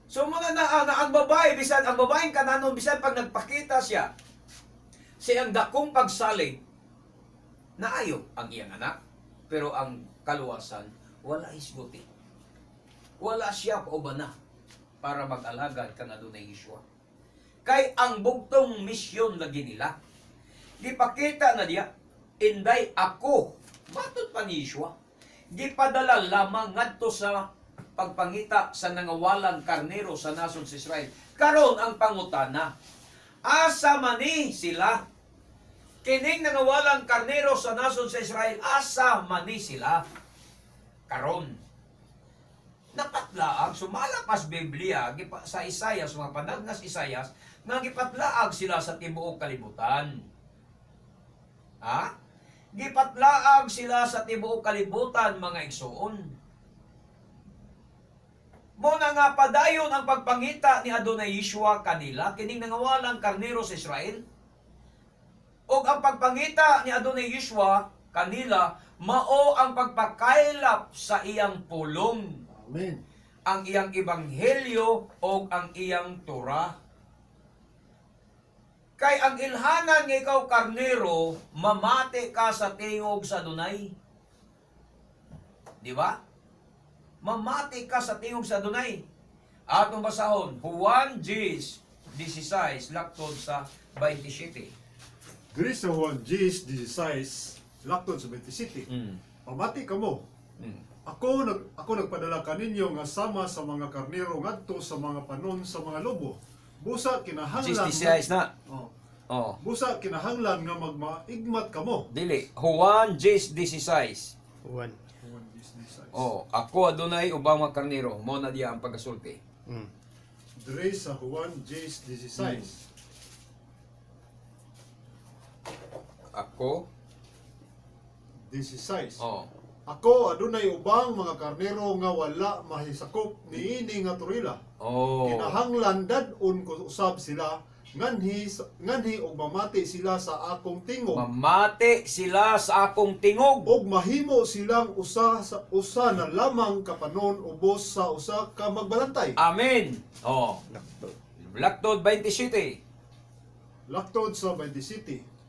So mga na, na ang babae, bisan ang babaeng Kananon, bisan pag nagpakita siya sa iyang dakong pagsalig, naayo ang iyang anak. Pero ang kaluwasan, wala hisguti. Wala siya paubana para mag-alagad kang Adonai Yeshua. Kay ang bugtong misyon lagi nila. Gipakita na diya, inday ako, matod pa ni Yeshua, gipadala lamang ngadto sa pagpangita sa nangawalang karnero sa nasod sa Israel. Karon ang pangutana, asa man ni sila? Kining nangawalang karnero sa nasod sa Israel, asa man ni sila? Karon napatlaag sumala pas Biblia sa Isayas, mga panagnas Isayas, nga gipatlaag sila sa tibuok kalibutan. Ha? Gipatlaag sila sa tibuok kalibutan, mga igsuon. Mo na nga padayon ang pagpangita ni Adonai Yeshua kanila kining nangawalang karnero sa Israel. Og ang pagpangita ni Adonai Yeshua kanila mao ang pagpakaylap sa iyang pulong, Amen. ang iyang ebanghelyo o ang iyang Torah. Kay ang ilhanan nga ikaw karnero, mamati ka sa tingog sa Adonai. Di ba? Mamati ka sa tingog sa Adonai. Atong basahon, Juan 10:16, laktod sa 27. Diri sa Juan 10:16, laktod sa 27. Pamati kamo. Ako nagpadala kaninyo nga sama sa mga karnero ngadto sa mga panon sa mga lobo. Busa kinahanglan 10:16 na. Oh. Oh. Busa kinahanglan nga magmaigmat kamo. Dili, Juan 10:16. Juan. Juan 10:16. Oh, ako adunay ubang mga karnero, mo na diya ang pagkasulti. Diri sa Juan 10:16. Ako, 16. oh. Ako adunay ubang mga karnero nga wala mahisakop niini nga turila. Oh. Kinahanglan dad-on ko usab sila nganhi nganhi og mamati sila sa akong tingog Mamati sila sa akong tingog. og mahimo silang usa sa usa na lamang kapanon ubos sa usa ka magbalantay. Amen. Oh. Laktod. Laktod 27. Laktod sa 27.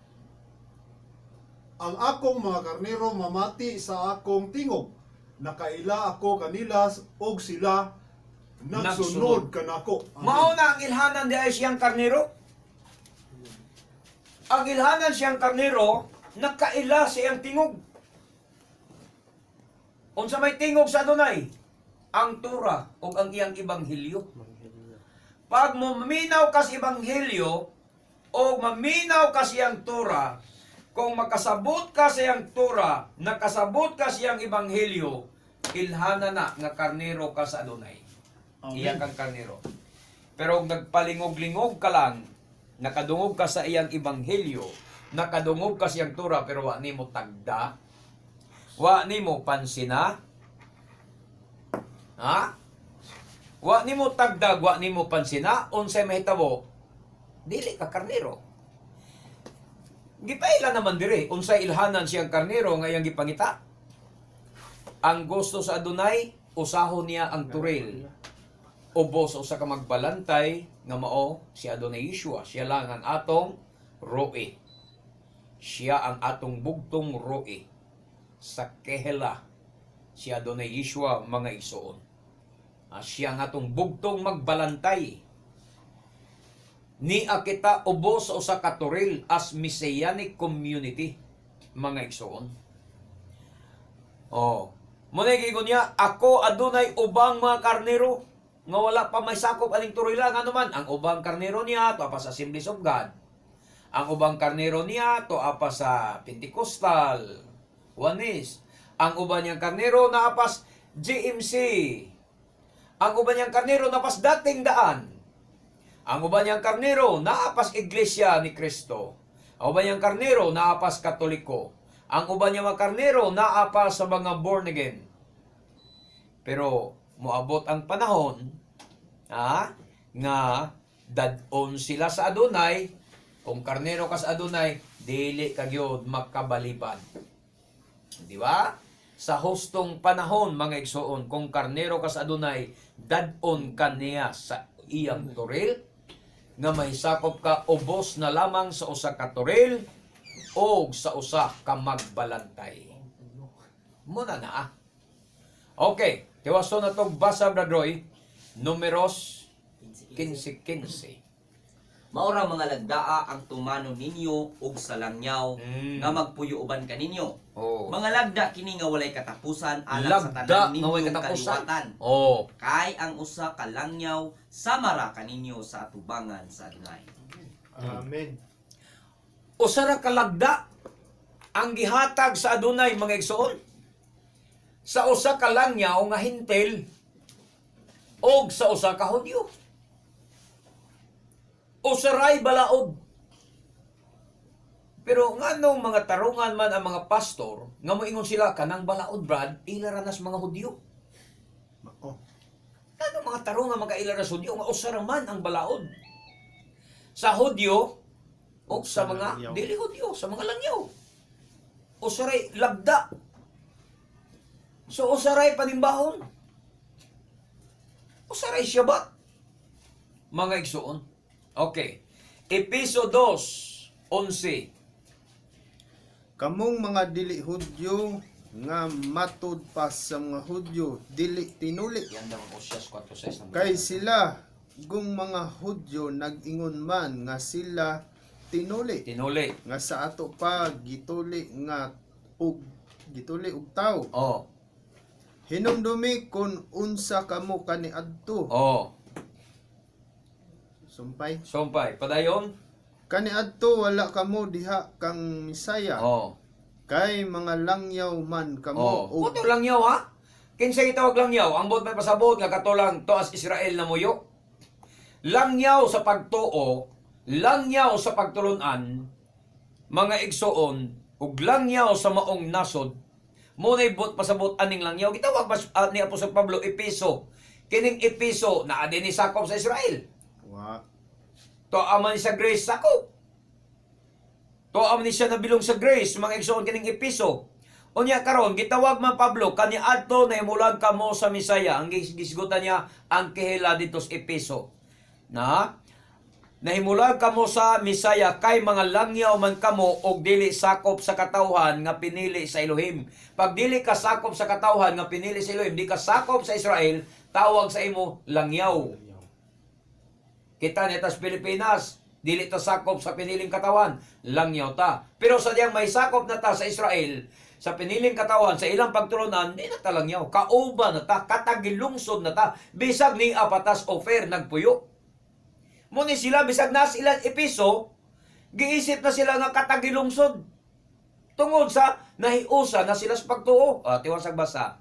Ang akong mga karnero mamati sa akong tingog. Nakaila ako kanila og sila Nagsunod. nagsunod kanako. Amen. Mao na ang ilhanan di ay siyang karnero. Ang ilhanan siyang karnero, nakaila sa iyang tingog. Unsa may tingog sa Adonai? Ang Tura o ang iyang ebanghelyo. Pag maminaw ka sa ebanghelyo o maminaw ka sa iyang Tura, kung makasabot ka sa iyang Tura, nakasabot ka sa iyang ebanghelyo, ilhana na nga karnero ka sa Adonai. Amen. Iya kang karnero. Pero kung nagpalingog-lingog ka lang, nakadungog ka sa iyang ebanghelyo, nakadungog ka sa iyang Tura, pero wa nimo tagda, wa nimo pansina, ha? Wa nimo tagdag, wa nimo pansina, unsay mahitabo, dili ka karnero. Gipaila naman dire, unsay ilhanan siyang karnero nga iyang gipangita. Ang gusto sa Adonai, usahon niya ang turil. Ubos usa ka magbalantay nga mao si Adonai Yeshua. Siya lang ang atong roe. Siya ang atong bugtong roe sa kehela, si Adonai Yeshua, mga igsoon. Siya ang atong bugtong magbalantay. Nia kita ubos sa usa ka toril as messianic community, mga igsoon. Oh, muna giingon niya, ako adunay ubang mga karnero nga wala pa may sakop aning turila. Ngano man ang ubang karnero niya to pa sa Assemblies of God. Ang ubang karnero niya to pa sa Pentecostal, Oneness. Ang uban niyang karnero naapas GMC. Ang uban niyang karnero napas Dating Daan. Ang uban niyang karnero naapas Iglesia ni Cristo. Ang uban niyang karnero naapas Katoliko. Ang uban niyang mga karnero naapas sa mga born again. Pero moabot ang panahon, ha, nga dad-on sila sa Adonai. Kung karnero ka sa Adonai, dili ka gyud makabalibad. Di ba? Sa hustong panahon, mga igsoon, kung karnero ka sa Adonai, dad-on ka niya sa iyang toril, nga mahisakop ka ubos na lamang sa usa ka toril o sa usa ka magbalantay. Muna na ah. Okay, tiwaso na tong basa, Brad Roy. Numeros 15:15. Maura mga lagdaa ang tumano ninyo ug sa langyaw nga magpuyo uban kaninyo. Mga lagda kini nga walay katapusan alang sa Lagda tanan nga walay ninyong katapusan. kaliwatan. Kay ang usa ka langyaw samara kaninyo sa atubangan sa Adunay. Amen. Usa ra ka lagda ang gihatag sa Adunay, mga igsoon. Sa usa ka langyaw nga hintil og sa usa ka Hudyo. Usa ray balaod. Pero nganong mga tarungan man ang mga pastor nga moingon sila kanang balaod, Brad, ila ra nas mga Hudyo. Mao. Ano mga tarungan mga ila ra sa Hudyo nga usa ra man ang balaod. Sa Hudyo o sa Sa mga langyaw. dili Hudyo, sa mga langyaw. Usa ray lagda. So usa ray panimbahon. Usa ray Shabbat. Mga igsoon. Okay. Episo 2:11. Kamong mga dili Hudyo nga matud pa sa mga Hudyo dili tinuli. Yan daw ang Osias 4:6 ng Kay sila gung mga Hudyo nag-ingon man nga sila tinuli tinuli. nga sa ato pa gituli nga og gituli og tawo. Hinumdumi kon unsa kamo kaniadto. Sumpay. Sumpay. Padayon. Kaniadto wala kamo diha kang Misaya. Kay mga langyaw man kamo og Puto langyaw ha. Kinsa gitawag langyaw? Ang buot may pasabot nga katulang toas Israel na muyo. Langyaw sa pagtuo, langyaw sa pagtulunan, mga igsoon, ug langyaw sa maong nasod. Mo nay buot pasabot aning langyaw. Gitawag mas ni Apostol Pablo Epeso. Kining Epeso naa din ni sakop sa Israel. Wa. To aman ni sa Grace sakop. To aman ni siya nabilong sa Grace, mga igsoon, kining Epeso. Unya karon gitawag man Pablo kaniadto na imulag kamo sa Misaya. Ang gisgutan niya ang kihila dito sa Epeso. Na nahimulag kamo sa Misaya kay mga langyaw man kamo og dili sakop sa katawhan nga pinili sa Elohim. Pag dili ka sakop sa katawhan nga pinili sa Elohim, di ka sakop sa Israel, tawag sa imo langyaw. Kita nita sa Pilipinas, dili ta sakop sa piniling katawan, langyaw ta. Pero sa diyang may sakop na ta sa Israel, sa piniling katawan, sa ilang pagtulunan, di na ta langyaw. Kauban na ta, katagilungsod na ta, bisag ni apatas offer nagpuyo. Muni sila, bisag na sila Episo, giisip na sila nga katagilungsod. Tungod sa nahiusa na sila sa pagtuo. Ah, tiwasag basa.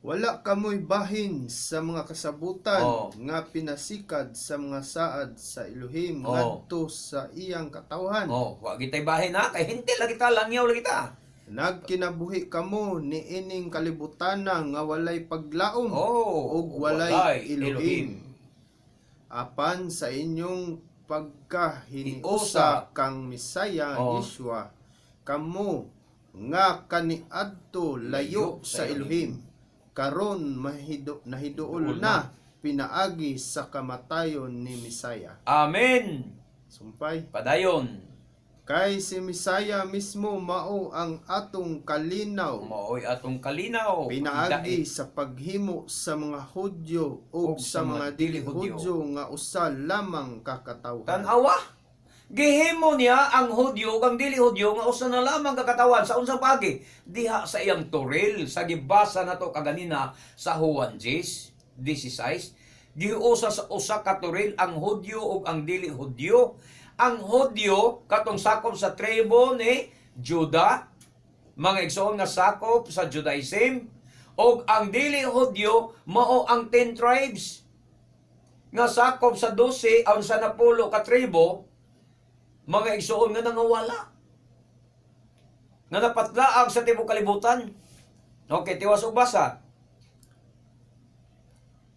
Wala kamoy bahin sa mga kasabutan nga pinasikad sa mga saad sa Elohim ngadto sa iyang katawhan. Oh, wa gitay bahin ha, kay hintil lagi ta, langyaw lagi ta. Nagkinabuhi kamo niining kalibutana nga walay paglaom ug walay walay Elohim. Elohim. Apan sa inyong Hiusa. pagkahiniusa kang Misaya Yeshua, kamo nga kaniadto layo Layo sa sa Elohim, karon nahiduol Duol na pinaagi sa kamatayon ni Misaya. Amen. Sumpay. Padayon. Kay si Misaya mismo mao ang atong kalinaw Maoy atong kalinaw. pinaagi sa paghimo sa mga Hudyo ug Ug sa mga dili Hudyo nga usa lamang kakatawhan. Tan-awa. Gihimo niya ang Hudyo ug ang dili Hudyo nga usa na lamang kakatawan sa unsang paagi diha sa iyang toril sa gibasa nato kaganina sa Juan 10:16. Giusa sa usa ka toril ang Hudyo ug ang dili Hudyo. Ang Hudyo katong sakop sa tribo ni Juda, mga igsoon nga sakop sa Judaism, ug ang dili Hudyo mao ang 10 tribes nga sakop sa 12 ang sa napulo ka tribo, mga igsoon nga nangawala nga napatlaag sa tibuok kalibutan. Okay, tiwas og basa.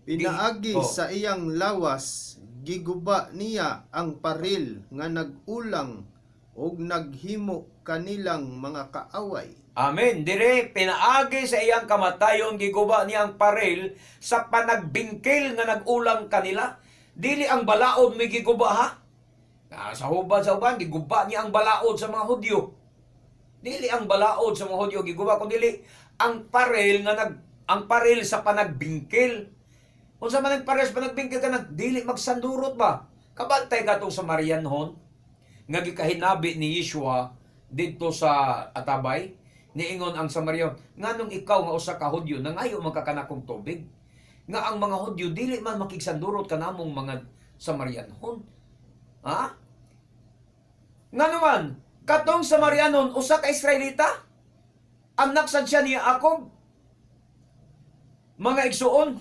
Pinaagi sa iyang lawas giguba niya ang paril nga nag-ulang ug naghimo kanilang mga kaaway. Amen. Dire pinaagi sa iyang kamatayon giguba niya ang paril sa panagbingkil nga nag-ulang kanila. Dili ang balaod may giguba ha. Ah, sa hubad sa uban giguba niya ang balaod sa mga Hudyo. Dili ang balaod sa mga Hudyo giguba, kundi dili ang parel nga nag ang parel sa panagbingkil. Unsa man ang parel sa panagbingkil ka nag dili magsandurot ba? Kabantay katong sa Marianhon nga gikahinabi ni Yeshua didto sa Atabay, niingon ang Samaria, nganong ikaw nga usa ka Hudyo nangayo man ka kanakong tubig? Nga ang mga Hudyo dili man makigsandurot kanamong mga Samarianhon. Ha? Ngano man, katong Samarianon usa ka Israelita? Anak sad siya ni Jacob. Mga igsuon,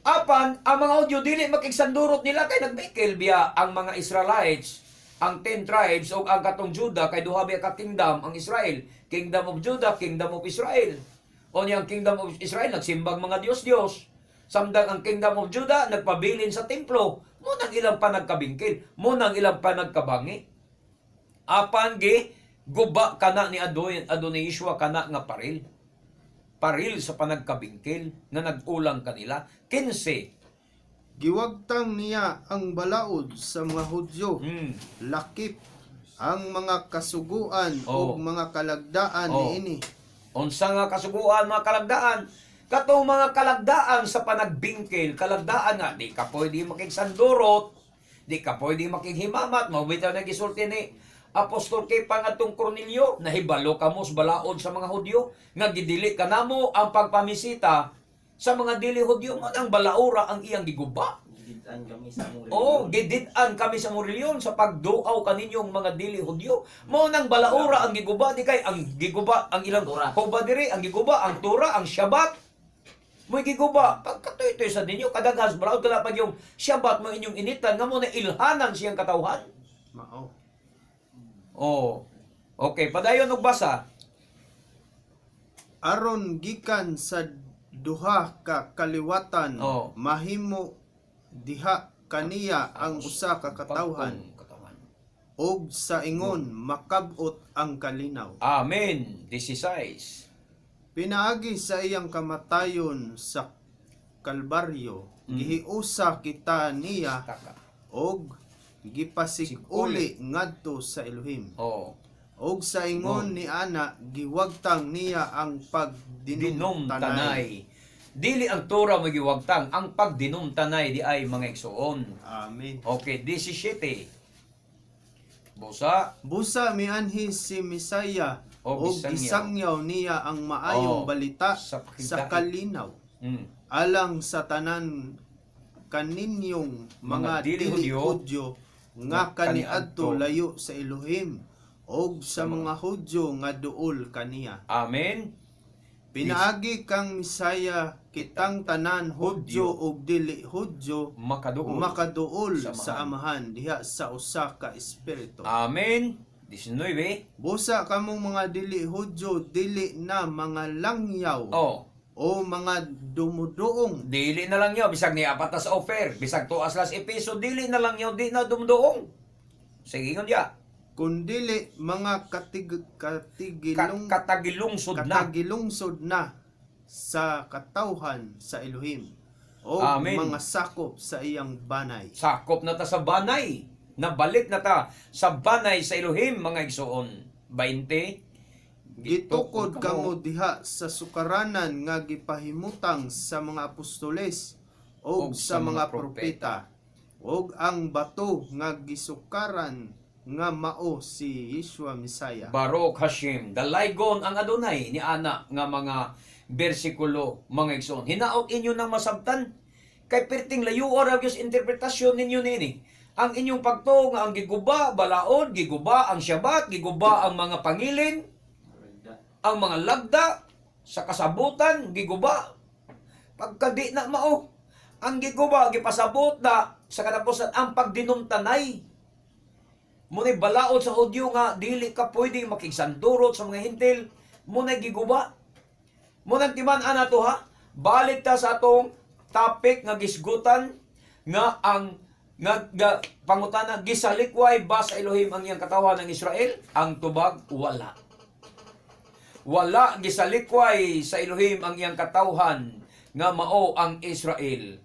apan ang mga Hudyo dili makigsandurot nila kay nagbikil biya ang mga Israelites, ang 10 tribes ug ang katong Judah, kay duha biya ka kingdom ang Israel, Kingdom of Judah, Kingdom of Israel. O niyang Kingdom of Israel nagsimbag mga Dios-Dios. Samtang ang Kingdom of Judah nagpabilin sa templo. Mo nang ilang panagkabingkil, mo nang ilang panagkabangi. Apan gi guba kana ni Adonai Yeshua kana nga paril. Paril sa panagkabingkil nga nag-ulang kanila. 15. Giwagtang niya ang balaod sa mga Hudyo, lakip ang mga kasuguan ug mga kalagdaan niini. Unsa nga kasuguan, mga kalagdaan? Katong mga kalagdaan sa panagbingkil, kalagdaan nga di ka pwede makigsandurot, di ka pwede makighimamat, mao bitaw na gisulti ni Apostol kay pangatong Cornelio, nahibalo kamo sa balaod sa mga Hudyo nga gidili kanamo ang pagpamisita sa mga dili Hudyo, man ang balaura ang iyang giguba. Gidid-an kami sa among Oo, relihiyon. gidid-an kami sa relihiyon sa pagduaw kaninyong mga dili Hudyo. Mao nang balaura ang giguba di kay ang giguba ang ilang Tura. huba diri, ang giguba ang Tura, ang Shabbat. Mo'y giguba pagkatuy-tuy sa ninyo kadaghas balaod kana pag yung Shabbat mo inyong initan nga mo na ilhanan siyang katawhan. Mao. Oh. Okay, padayon og basa. Aron gikan sa duha ka kaliwatan, mahimo diha kaniya ang usa ka katawhan, Pagkong katawhan. ug sa ingon makab-ot ang kalinaw. Amen. 16. Pinaagi sa iyang kamatayon sa Kalbaryo, gihiusa kita niya Taka. og gipasig-uli ngadto sa Elohim. Og sa ingon ni ana, giwagtang niya ang Dinom pagdinumtanay. tanay. Dili ang Torah mo giwagtang, ang pagdinumtanay di ay mga igsuon. Amen. Okay, 17. Busa. Busa mianhi si Misaya Og og gisangyaw. gisangyaw niya ang maayong balita Sa sa pakigdait. kalinaw alang sa tanan kaninyong Mga mga dili dili Hudyo Hudyo nga nga kaniadto kaniadto layo sa Elohim og sa mga Hudyo nga duol kaniya. Amen. Pinaagi kang Misaya kitang tanan, Hudyo ug dili Hudyo, Makaduol. makaduol Sa sa Amahan diha sa usa ka espiritu. Amen. 19. Busa kamong mga dili Hudyo dili na mga langyaw o mga dumuduong. Dili na lang yaw bisag ni apatas offer, bisag tuas las episo, dili na lang yaw, di na dumduong. Sige ingon ya. Kundili mga katigilong Katagilungsod na. katagilungsod na sa katawhan sa Elohim o Amen. mga sakop sa iyang banay. Sakop na ta sa banay. Nabalik na ta sa banay sa Elohim, mga igsoon. 20. Gitukod kamo diha sa sukaranan nga gipahimutang sa mga apostoles Og og sa mga propeta, og ang bato nga gisukaran nga mao si Yeshua Mesaya. Baruch Hashem, dalaygon ang Adonai ni ana nga mga bersikulo, mga igsoon. Hinaot inyo nang masabtan kay perting layo ra gyud sa interpretasyon ninyo nini. Ang inyong pagtuo nga ang giguba balaod, giguba ang Shabbat, giguba ang mga pangilin, ang mga lagda sa kasabutan, giguba. Pagka di na mao, ang giguba gipasabot na sa katapusan ang pagdinumtanay. Muna'y balaod sa Hudyo nga dili ka pwede makigsandurot sa mga hintil. Muna'y giguba. Muna'y timan-an nato ha. Balik ta sa atong topic nga gisgutan nga ang nga pangutana, gisalikway ba sa Elohim ang iyang katawan ng Israel? Ang tubag, wala. Wala gisalikway sa Elohim ang iyang katawhan nga mao ang Israel.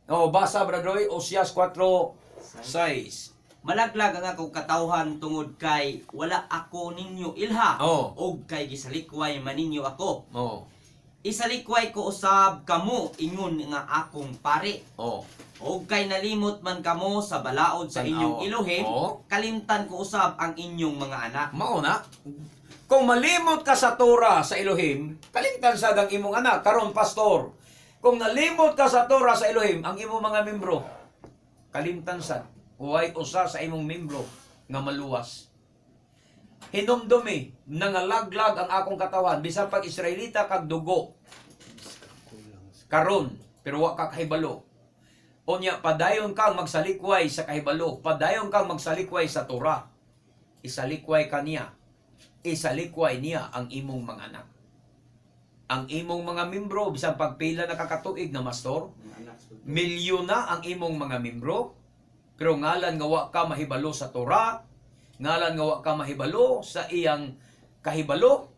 O basa, Brother Roy, Osias 4:6. Malaglag ang akong katawhan tungod kay wala ako ninyo ilha ug kay gisalikway man ninyo ako. Isalikway ko usab kamo, ingon nga akong pari. Og kay nalimot man kamo sa balaod sa Tan-aw. inyong Elohim, kalimtan ko usab ang inyong mga anak. Mao na. Kung malimot ka sa Torah sa Elohim, kalimtan sad ang imong anak karon, pastor. Kung nalimot ka sa Torah sa Elohim, ang imong mga membro kalimtan sad. Huway usa sa imong membro nga maluwas. Hinumdumi, nangalaglag ang akong katawan bisan pag Israelita kag dugo karon, pero wa ka kahibalo. Unya padayon kang magsalikway sa kahibalo, padayon kang magsalikway sa Torah. Isalikway ka niya. Isalikway niya ang imong mga anak. Ang imong mga membro, bisan pagpila na kakatuig na mastor, milyon na ang imong mga membro, pero ngalan nga wa ka mahibalo sa Torah, ngalan nga wa ka mahibalo sa iyang kahibalo,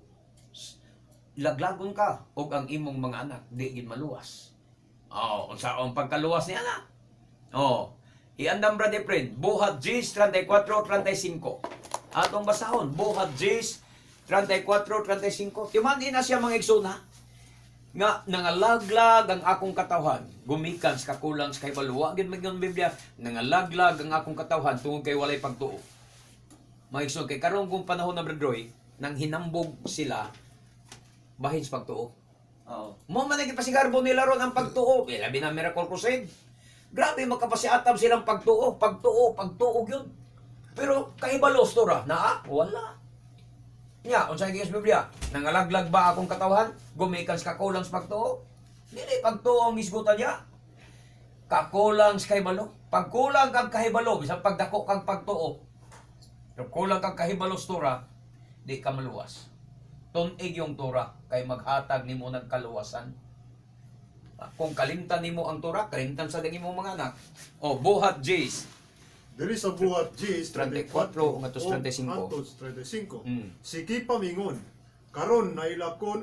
laglagon ka og ang imong mga anak di gid maluwas. Oh, unsa ang pagkaluwas niya na? Oh, iandam, Brother friend, Buhat 10:34-35. Atong basahon, Buhat 10:34-35. Timan na siya, mga igsoon, ha? Nga nangalaglag ang akong katawhan gumikan sa kakulang sa kahibalo. Wa gid magyud Biblia, nangalaglag ang akong katawhan tungod kay walay pagtuo. Mga igsoon, kay karon kung panahon na, Brother Roy, nang hinambog sila bahin sa pagtuo. Mo man ang pasigarbo nila ron ang pagtuo. Eh, labi na Miracle Crusade. Grabe makapasiatab silang pagtuo, pagtuo, pagtuo gyud. Pero kahibalo sa Torah, naa, wala. Nya, unsa gyud sa Biblia? Nangalaglag ba akong katawhan? Gumikan sa kakulang sa pagtuo? Dili pagtuo ang misgutan niya. Kakulang sa kahibalo. Pagkulang kang kahibalo, bisan pagdako kang pagtuo. Pero kulang kang kahibalo sa Torah, di ka maluwas. Tun-ig yung Torah kay maghatag nimo ng kaluwasan. Kung kalimtan nimo ang Torah, kalimtan sa imong mga anak. O, Buhat 10. Diri sa Buhat 10, 34 ngadto sa 35. ngadto sa 35. Si Kipa mingon, karon naila ko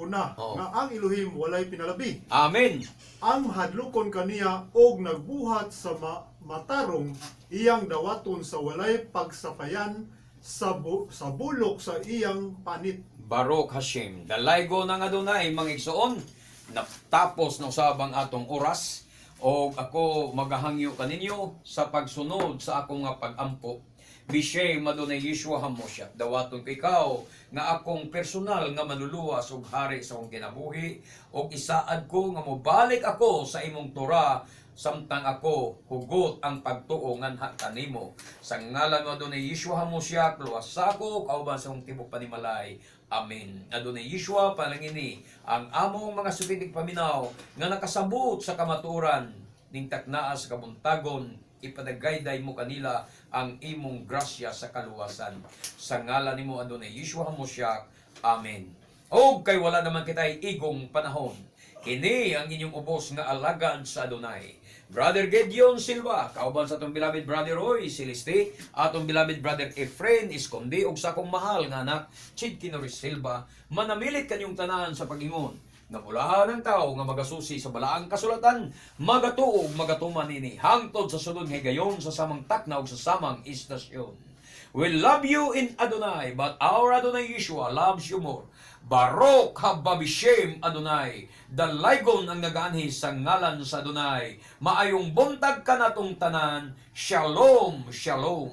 na nga ang Elohim walay pinalabi. Amen. Ang mahadlokon kaniya og nagbuhat sa matarong iyang dawaton sa walay pagsapayan sa bulok sa iyang panit. Baruch Hashem. Dalaygo na nga Adonay, mga igsoon. Natapos na usab ang atong oras. O ako magahangyo kaninyo sa pagsunod sa akong nga pag-ampo. Bishem Adonai Yeshua Hamoshiach. Dawaton ko ikaw nga akong personal nga manluluwas ug hari sa akong kinabuhi ug isaad ko nga mobalik ako sa imong Torah samtang ako hugot ang pagtuo nganha kanimo. Sa ngalan mo Adonai Yeshua Hamoshiach, luwas ako kauban sa akong tibok panimalay. Amen. Adonai Yeshua, panalangini ang among mga sukitig paminaw nga nakasabot sa kamatuoran ning taknaa sa kabuntagon, ipadagayday mo kanila ang imong grasya sa kaluwasan. Sa ngalan nimo Adonai Yeshua Hamoshiach. Amen. Og kay wala naman kitay igong panahon. Kini ang inyong ubos nga alagad sa Adonai, Brother Gideon Silva, kauban sa atong beloved Brother Roy Celeste, atong beloved Brother Efrain Esconde, ug sa akong mahal nga anak, Chid Kinoris Silva, manamilit kanyong tanan sa pag-ingon nga bulahan ang tao nga magasusi sa balaang kasulatan, magatuo ug magatuman nini hangtod sa sunod nga higayon sa samang takna ug sa samang istasyon. We love you in Adonai, but our Adonai Yeshua loves you more. Baruch haba bishem Adonai. Dalaygon ang nagaanhi sa ngalan sa Adonai. Maayong buntag kanatong tanan. Shalom, shalom.